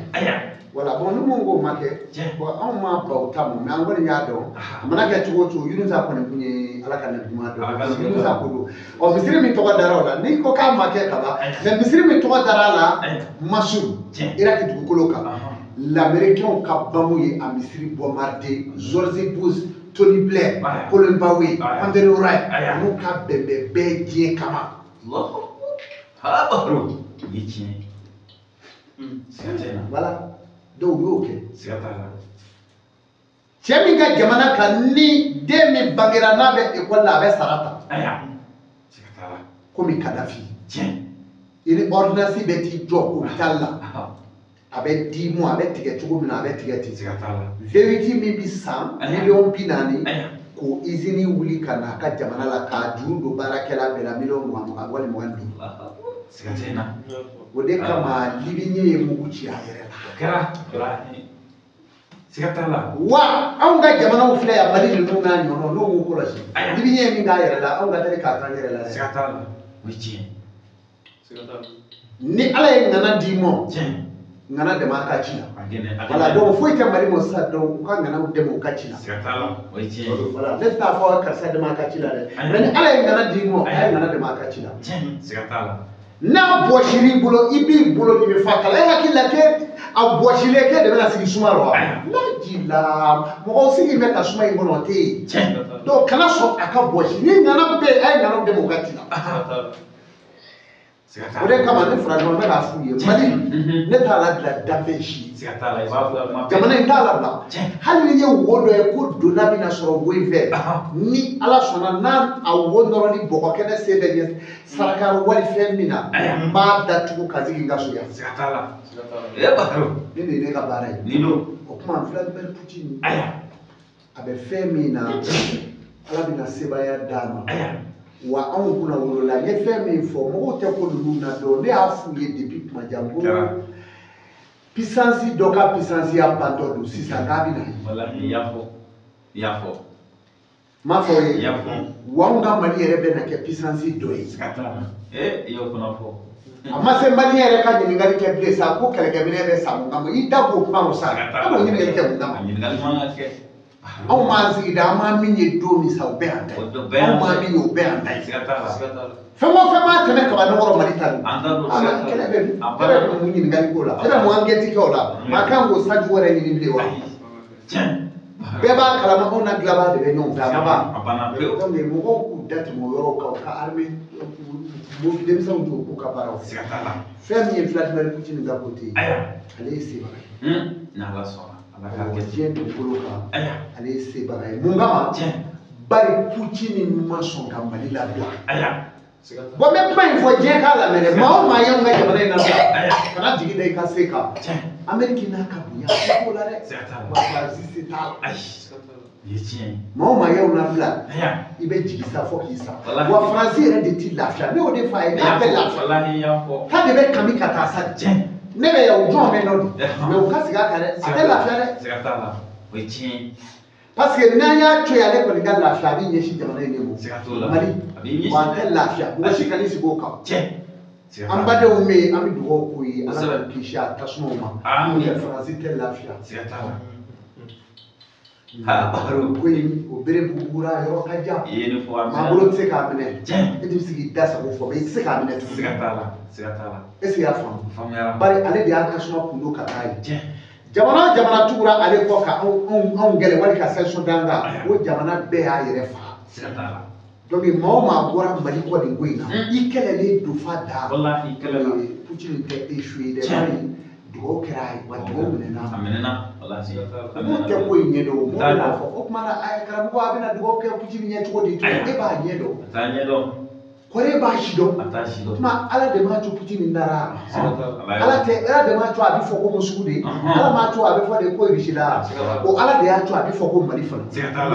Voilà, bon, ni mun ko ma kɛ, bon, anw ma ban o ta ma, mais an kɔni y'a dɔn, a mana kɛ cogo o cogo, Yunusa kɔni tun ye Ala ka nabi ɲuman dɔn, Yunusa ko don. Ɔ, misiri min tɔgɔ dara o la, n'i ko k'a ma kɛ ka ban, mais misiri min tɔgɔ dara a la, Mosul, Iraki dugukolo kan, l'Américain ka bamu ye a misiri bombarder, George Bush, Tony Blair, Colin Powell, Anthony Wright, olu ka bɛnbɛn bɛɛ diɲɛ kama. Voilà. Dɔw y'o kɛ. Cɛ min ka jamana kan, ni den min bangera n'a bɛ ekɔli la, a bɛ sara ta. Komi Kadafi. I ni ordonnance bɛ t'i jɔ hôpital la, a bɛ d'i ma, a bɛ tigɛ cogo min na, a bɛ tigɛ ten. V8 min bɛ san 40 miliyɔn, k'o usine wuli ka na a ka jamana la, k'a juru don baarakɛla bɛɛ la 20 miliyɔn wali 25. O de kama Libyen ye mugu ci a yɛrɛ la. O kɛra. Siga t'a la. Wa anw ka jamanaw filɛ yan Mali ninnu n'a ɲɔgɔnnaw n'o m'u kɔlɔsi. Libi ye min k'a yɛrɛ la anw ka teli k'a k'an yɛrɛ la dɛ. Siga t'a la. O ye tiɲɛ. Ni Ala ye ŋana d'i ma. Tiɲɛ. Ŋana dɛmɛ a ka ci la. A gɛlɛn. Voilà donc foyi tɛ Mali ma sisan donc u ka ŋanaw dɛmɛ u ka ci la. Siga t'a la. O ye tiɲɛ. Voilà ne t'a fɔ karisa dɛmɛ a ka ci la dɛ. Mais ni Ala ye ŋana d'i ma a ye ŋana dɛmɛ a ka ci la. Tiɲɛ. Siga t'a la. N'a bɔsir'i bolo i b'i bolo ɲimi fa kala e hakili la k'e a bɔsilen k'e de bɛna sigi suma la wa? N'a ji la mɔgɔw sigi bɛ ka suma in kɔnɔ o tɛ yen. Tiɲɛ. Donc kana sɔn a ka bɔsi ni ŋana bɛ yen a ye ŋanaw dɛmɛ u ka ci la. O de kama ne farajɛw bɛ k'a f'u ye Mali ne t'a labila danfɛn si. Siga t'a la i b'a fɔ kuma bɛɛ. Jamana in t'a labila. Hali ni ye wo dɔ ye ko donna bɛna sɔrɔ wo in fɛ ni Ala sɔnna n'a a wo nɔrɔ ni bɔgɔ kɛnɛ se bɛ ɲɛ saraka wali fɛn min na n b'a datugu ka sigi n ka so yan. Siga t'a la. E Baro. Ne de ye ne ka baara ye. Nin don. O tuma Vladimir Poutine. A bɛ fɛn min na Ala bɛna sebaaya d'a ma. Wa anw kunna wolola n ye fɛn min fɔ mɔgɔw tɛ ko ninnu na dɔn ne y'a f'u ye depuis kuma jan ko puissance dɔ ka puissance ya bantɔ don sisan k'a bɛ na ye. Walahi i y'a fɔ i y'a fɔ. N m'a fɔ aw ye. I y'a fɔ. Wa anw ka Mali yɛrɛ bɛ na kɛ puissance dɔ ye. Siga t'a la. Ee i y'o fana fɔ. A ma se Mali yɛrɛ ka ɲininkali kɛ bilen sa ko kɛlɛkɛminɛn bɛ san mun kama i da b'o kuma o sa e b'o ɲininkali kɛ mun kama. A ɲininkali man ka kɛ. Anw m'an sigi dɛ an m'a min ye don min sa o bɛɛ y'an ta ye anw m'a min ye o bɛɛ y'an ta ye. Siga t'a la. Fɛn o fɛn m'a tɛmɛ kaba nɔgɔ Mali ta don. An ta don. Kɛlɛ bɛ e bɛ mun ɲininkali k'o la e bɛ mun enquête kɛ o la maa kan k'o sanju wɛrɛ ɲini bilen wa. Bɛɛ b'a kalama anw na dilanbaa de bɛ ɲɔgɔn fɛ a ma ban. A banna pewu. Donc mɔgɔw k'u da tɛmɛ o yɔrɔw kan u ka armée denmisɛnw jɔ k'u ka baaraw kɛ. Siga t'a la. Fɛn min ye Vladimir Poutine ka côté ale ye sebaga ye. N'Ala sɔnna. Diɲɛ dugukolo kan ale ye sebaga ye mun kama bari Poutine ma sɔn ka Mali labila. Bon n bɛ kuma in fɔ diɲɛ k'a lamɛn dɛ maa o maa y'anw ka jamana in labila kana jigi da i ka se kan Amérique n'a ka bonya a t'o la dɛ wa Faransi se t'a la. Maa o maa y'anw labila i bɛ jigi sa fo k'i sa wa Faransi yɛrɛ de t'i lafiya ne y'o de f'a ye k'a tɛ lafiya k'a de bɛ kami ka taa sa. Ne bɛ yan o jɔn bɛ nɔ di mais o ka sigi a kan dɛ a tɛ lafiya dɛ. Siga t'a la o ye tiɲɛ ye. Parce que n'an y'a to yen ale kɔni ka lafiya a b'i ɲɛsin jamana in de ma. Siga t'o la. Mali a b'i ɲɛsin wa a tɛ lafiya mɔgɔ si kan'i sigi o kan. Tiɲɛ. An badenw bɛ yen an bɛ dugawu k'u ye Ala k'u kisi a tasumaw ma. Amiin. Faransi tɛ lafiya. Siga t'a la. Ha Baro. Ko in o bere bugura yɔrɔ ka jan. I ye nin fɔ a mɛnna. Maa bolo tɛ se k'a minɛ. Tiɲɛ. E tɛ se k'i da sago fɔ mais i tɛ se k'a minɛ tuguni. Siga t'a la. Siga t'a la. Est-ce que i y'a faamu? Faamuyara. Bari ale de y'a tasuma kun don ka taa ye. Tiɲɛ. Jamana o jamana tugura ale kɔ ka anw gɛlɛn wali ka sanction d'an kan o jamana bɛɛ y'a yɛrɛ faga. Siga t'a la. Donc maa o maa bɔra Mali kɔ nin ko in na i kɛlɛlen don fa da. Walahi i kɛlɛla. Poutine tɛ échoué dɛ bari dugawu kɛra a ye wa dugawu minɛna. A minɛna walahi. Mɔgɔw tɛ ko in ɲɛdɔn o mɔgɔw bɛna fɔ o tuma na a karamɔgɔ a bɛna dugawu kɛ Poutine ɲɛ cogo di e b'a ɲɛdɔn. A t'a ɲɛdɔn. Kɔrɔ b'a si dɔn. A t'a si dɔn. Tuma Ala de m'a to Poutine nara. Ala tɛ Ala de m'a to a bɛ fɔ ko Moscou de. Ala m'a to a bɛ fɔ de ko Russie la. O Ala de y'a to a bɛ fɔ ko Mali fana.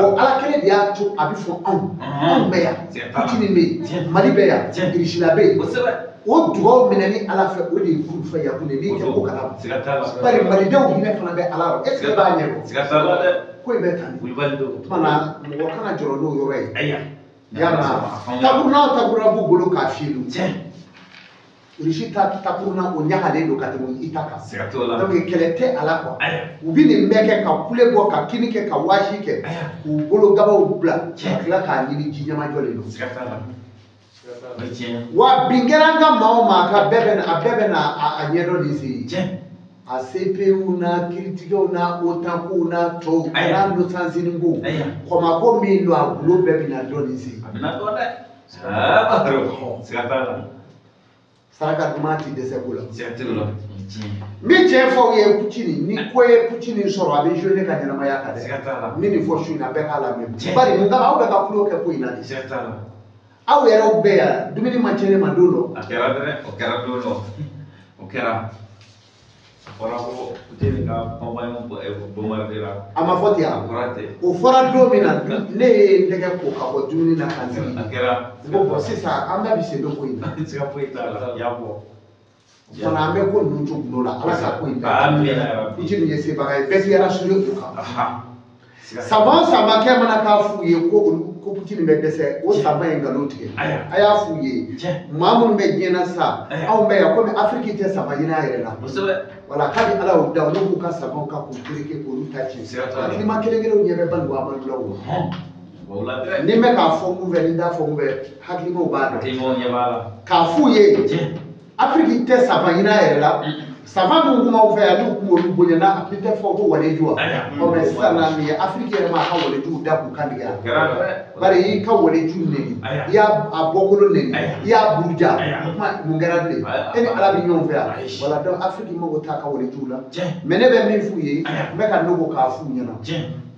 O Ala kelen de y'a to a bɛ fɔ anw. Anw bɛ yan. Poutine bɛ yen. Mali bɛ yan. Russie la bɛ yen. O dugawu minɛni Ala fɛ o de ye kun fɛ yakun de n'i tɛ ko kalama. Bari Malidenw hinɛ fana bɛ Ala rɔ. Est ce que e b'a ɲɛdɔn? Siga t'a la dɛ. Ko in bɛ tan de. Wulibali don. O tuma na mɔgɔ kana jɔrɔ n'o yɔrɔ ye. Ayiwa. Yala takuruna o takuruna b'u bolo k'a fiyɛ don. Tiɲɛ. Russie ta takuruna o ɲagalen don ka tɛmɛ i ta kan. Siga t'o la. Donc kɛlɛ tɛ a la quoi. U bɛ nin bɛɛ kɛ ka kule bɔ ka kini kɛ ka waasi kɛ. K'u bolo gabaw bila. Ka tila k'a ɲini ji ɲɛmajɔlen don. Siga t'a la. O ye tiɲɛ. Wa bin kɛra an ka maa o maa kan bɛɛ bɛ na a bɛɛ bɛ na a ɲɛdɔn nin sen ye. Tiɲɛ. A CPU n'a kiiritigɛw n'a OTAN kow n'a tɔw a n'a nosansini kow kɔmako min don a gulo bɛɛ bɛna dɔn nin sen. A bɛna dɔn dɛ. Aa Baro. Siga t'a la. Saraka duman ti dɛsɛ ko la. Siga t'o la. N bɛ tiɲɛ fɔ aw ye Poutine ni ko ye Poutine sɔrɔ a bɛ jouer ne ka ɲɛnamaya kan dɛ. Siga t'a la. N bɛ nin fɔ su in na bɛɛ k'a lamɛn. Bari mun kama aw bɛ ka tulo kɛ ko in na de. Siga t'a la. Aw yɛrɛw bɛɛ yan dumuni ma tiɲɛ ne ma don dɔ. A kɛra dɛ o kɛra don dɔ o kɛra. A fɔra ko Poutine ka compagnie bombardé la. A ma fɔ ten A fɔra ten. O fɔra don min na ne ye n tɛgɛ ko ka bɔ dumuni na ka n sigi. A kɛra. N ko bɔn sisan an bɛɛ bɛ sen don ko in na. Siga foyi t'a la i y'a fɔ. Fana an bɛ ko ninnu to gundo la Ala ka ko in da. Putin ye sebaga ye bɛɛ k'i rassurer o kan. Sama o samakɛ mana k'a f'u ye ko olu ko Putin bɛ dɛsɛ o sama ye nkalon tigɛ. A y'a f'u ye maa minnu bɛ diɲɛ na sa anw bɛ yan komi Afiriki tɛ sama ɲini a yɛrɛ la. Wala kabi Ala y'o da olu k'u ka samaw ka k'u tereke k'olu ta tiɲɛ. Hakilima kelen kelenw ɲɛ bɛ Banikɔ Amadu la o. Ni n bɛ k'a fɔ n fɛ ni n t'a fɔ n fɛ hakilimaw b'a dɔn. K'a f'u ye Afiriki tɛ sama ɲini a yɛrɛ la. Sama minnu kun b'aw fɛ yan n'u kun b'olu bonya n'a a tɛ fɔ ko waleju wa. Ɔ mɛ sisan na nin ye Afiriki yɛrɛ m'a ka walejuw da k'u kan tigɛ. Bari i ka waleju neni i y'a bɔkolo neni i y'a buruja o kuma mun kɛra bilen e ni Ala bɛ ɲɔgɔn fɛ yan. Wala donc Afiriki mago t'a ka walejuw la. Mɛ ne bɛ min f'u ye n bɛ ka nɔgɔ k'a f'u ɲɛna.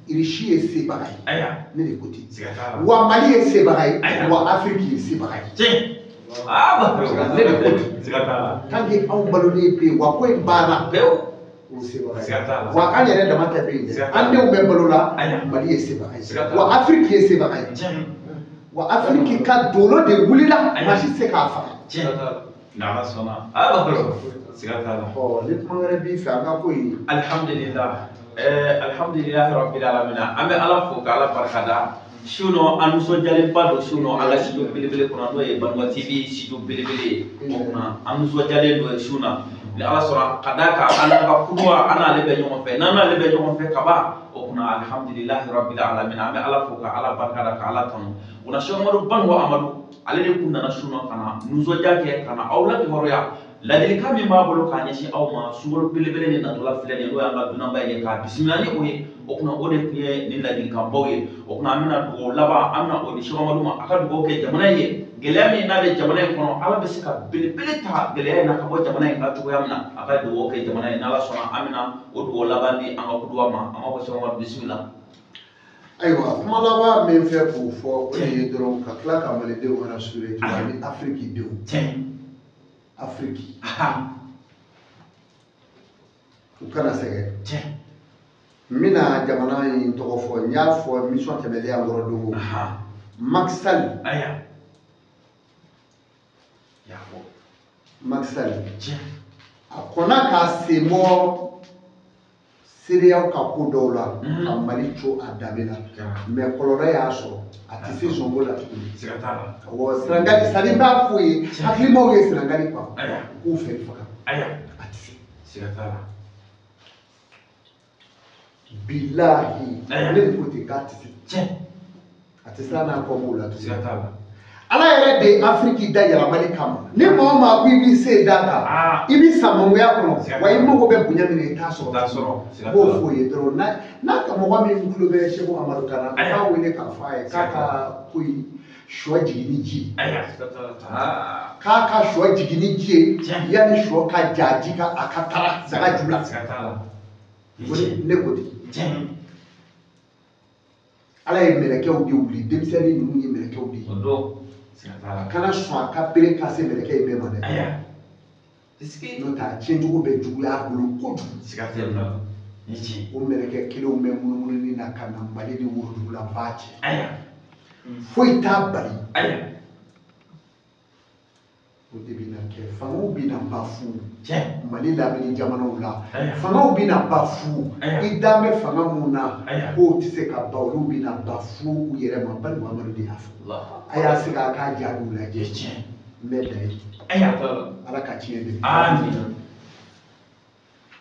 Irisi ye sebaga ye ne de ko ten. Wa Mali ye sebaga ye wa Afiriki ye sebaga ye. Ne de ko ten. Tant que anw balolen bɛ yen wa ko in banna pewu o sebaga ye. Wa an yɛrɛ dama tɛ bɛ yen dɛ an denw bɛ balo la Mali ye sebaga ye wa Afiriki ye sebaga ye wa Afiriki ka dolo de wulila maa si tɛ se k'a faga. Ɔ ni kuma wɛrɛ b'i fɛ an ka ko in. Alihamudulila alhamdulilahi rabbil alamin an bɛ Ala fo ka Ala barika da. Sinon an nisɔndiyalenba don sinon an ka studio belebele kɔnɔ n'o ye Banikɔ TV studio belebele ye. O kuma an nisɔndiyalen don su na ni Ala sɔnna ka d'a kan an n'an ka kuduwa an n'ale bɛ ɲɔgɔn fɛ n'an n'ale bɛ ɲɔgɔn fɛ kaban o kuma alhamdulilahi rabbil alamin an bɛ Ala fo ka Ala barika da ka Ala tanu. O la Cheikh Amadu Banikɔ Amadu ale de kun nana su na ka na nisɔndiya kɛ ka na aw lakibaruya ladilikan min b'a bolo k'a ɲɛsin aw ma sunkalo belebele de natɔla filɛ nin ye n'o y'an ka dunanba ye k'a bisimila ni o ye. O kuma o de tun ye nin ladilikanbaw ye. O kuma an bɛna dugawu laban an bɛna o di Cheikh Amadu ma a ka dugawu kɛ jamana in ye. Gɛlɛya min n'a bɛ jamana in kɔnɔ Ala bɛ se ka belebele ta gɛlɛya in na ka bɔ jamana in kan cogoya min na a ka dugawu kɛ jamana in n'Ala sɔnna an bɛna o dugawu laban di an ka kuduwa ma. An b'a fɔ Cheikh Amadu bisimila. Ayiwa kuma laban min fɛ k'o fɔ o de ye dɔrɔn ka tila ka Malidenw rassurer ani Afiriki denw. Afiriki u kana sɛgɛn. N bɛna jamana in tɔgɔ fɔ n y'a fɔ mission tɛmɛnen yan kɔrɔ don o Macky Sall. Macky Sall a kɔnna k'a sen bɔ CEDEAO ka ko dɔw la ka Mali to a danbe la mɛ kɔlɔlɔ y'a sɔrɔ a tɛ se zonko la tuguni. Awɔ Senegali sani n b'a f'u ye hakilimaw ye Senegali kuwa u k'u fɛ faga a tɛ se. Bilahi ne de ko ten k'a tɛ se. A tɛ siran n'a kɔ b'o la tuguni. Ala yɛrɛ de ye Afiriki da yɛlɛmali kama ni maa o maa ko i b'i se da kan i bɛ samagoya kɔnɔ wa i mago bɛ bonya min na i t'a sɔrɔ. N b'o f'o ye dɔrɔn n'a ka mɔgɔ min tulo bɛ Cheikh Amadu kan na a k'a wele k'a fɔ a ye k'a ka ko in sɔ jigin ni ji ye. K'a ka sɔ jigin ni ji ye yanni sɔ ka ja ji ka a ka taara saga ju la. Ne ko ten. Ala ye mɛlɛkɛw de wuli denmisɛnnin ninnu ye mɛlɛkɛw de ye. A kana sɔn a ka bere ka se mɛlɛkɛ in bɛɛ ma dɛ. N'o tɛ a tiɲɛcogo bɛ juguya a bolo kojugu. O mɛlɛkɛ kelenw bɛ munumunu na ka na Mali ni worodugulanfan cɛ. Foyi t'a bali. O de bɛna kɛ fangaw bɛna ba fu Mali lamini jamanaw la fangaw bɛna ba fu i dan bɛ fanga mun na k'o tɛ se ka ban olu bɛna ba fu u yɛrɛ ma. Banikɔ Amadu de y'a fɔ a y'a sigi a k'a jaabiw lajɛ n bɛ dan ye Ala ka tiɲɛ de.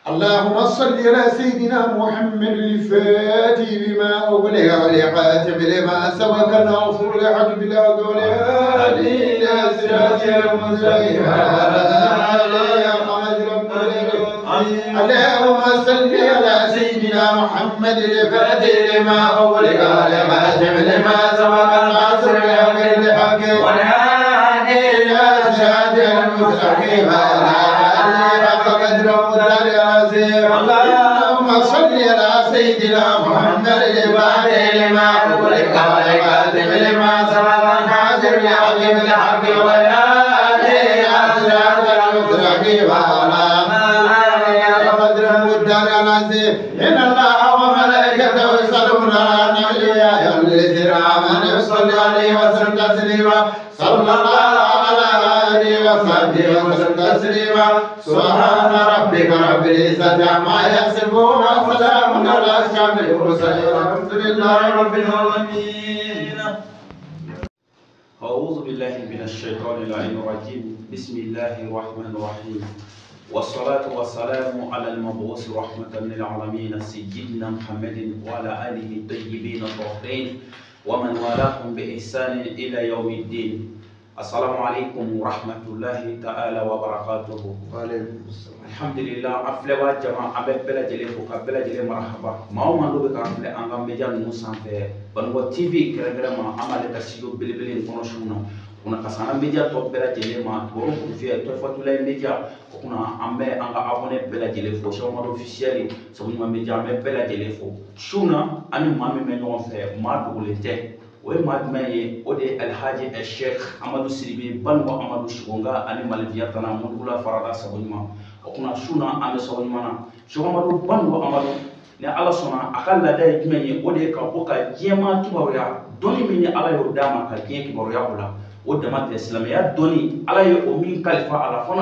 اللهم صل على سيدنا محمد الفاتح لما أغلق والخاتم لما سبق الناصر الحق بالحق والهادي إلى صراطك المستقيم. اللهم صل على سيدنا محمد الفاتح لما أغلق والخاتم لما سبق الناصر الحق بالحق والهادي إلى صراطك المستقيم. اللهم صل على سيدنا محمد الفاتح لما أغلق والخاتم لما سبق الناصر الحق بالحق والهادي إلى صراطك المستقيم. إن الله وملائكته يصلون على النبي يا أيها الذين آمنوا صلوا عليه وسلموا تسليما. صلى الله وعلى آله وصحبه وسلم تسليما. سبحان ربك رب العزة عما يصفون وسلام على أشرف المرسلين والحمد لله رب العالمين. أعوذ بالله من الشيطان اللعين الرجيم. بسم الله الرحمن الرحيم، والصلاة والسلام على المبعوث رحمة للعالمين سيدنا محمد وعلى آله الطيبين الطاهرين ومن والاهم بإحسان إلى يوم الدين. السلام عليكم ورحمة الله تعالى وبركاته. وعليكم السلام. الحمد لله an filɛ wa jama, an bɛ bɛɛ lajɛlen fo ka bɛɛ lajɛlen marahaba. Maa o maa n'o bɛ k'an filɛ an ka media ninnu sanfɛ, Banikɔ TV kɛrɛnkɛrɛn ma, an b'ale ka studio belebele in kɔnɔ su na kunna ka se an ka media tɔ bɛɛ lajɛlen ma, Kibaru Kunfiyɛ, Tɔfatulayi media o kunna, an bɛ an ka abonné bɛɛ lajɛlen fo, Cheikh Umaru officiel, Sabu media, an bɛ bɛɛ lajɛlen fo. Su na an ni maa min bɛ ɲɔgɔn fɛ, maa dogolen tɛ, o ye maa jumɛn ye? O de ye Alhaji Sheikh Amadu Sidibe Banikɔ Amadu Sugonga ani Malifiya Tana Mudugula Farada Sabu Ɲuman. O kunna su na an bɛ sabu ɲuman na. Cheikh Amadu Banikɔ Amadu, ni Ala sɔnna a ka laada ye jumɛn ye? O de ye ka bɔ ka diɲɛmaa kibaruya, dɔnni min ni Ala y'o d'a ma ka diɲɛ kibaruya o la, o dama tɛ, silamɛya dɔnni Ala ye o min kalifa a la fana.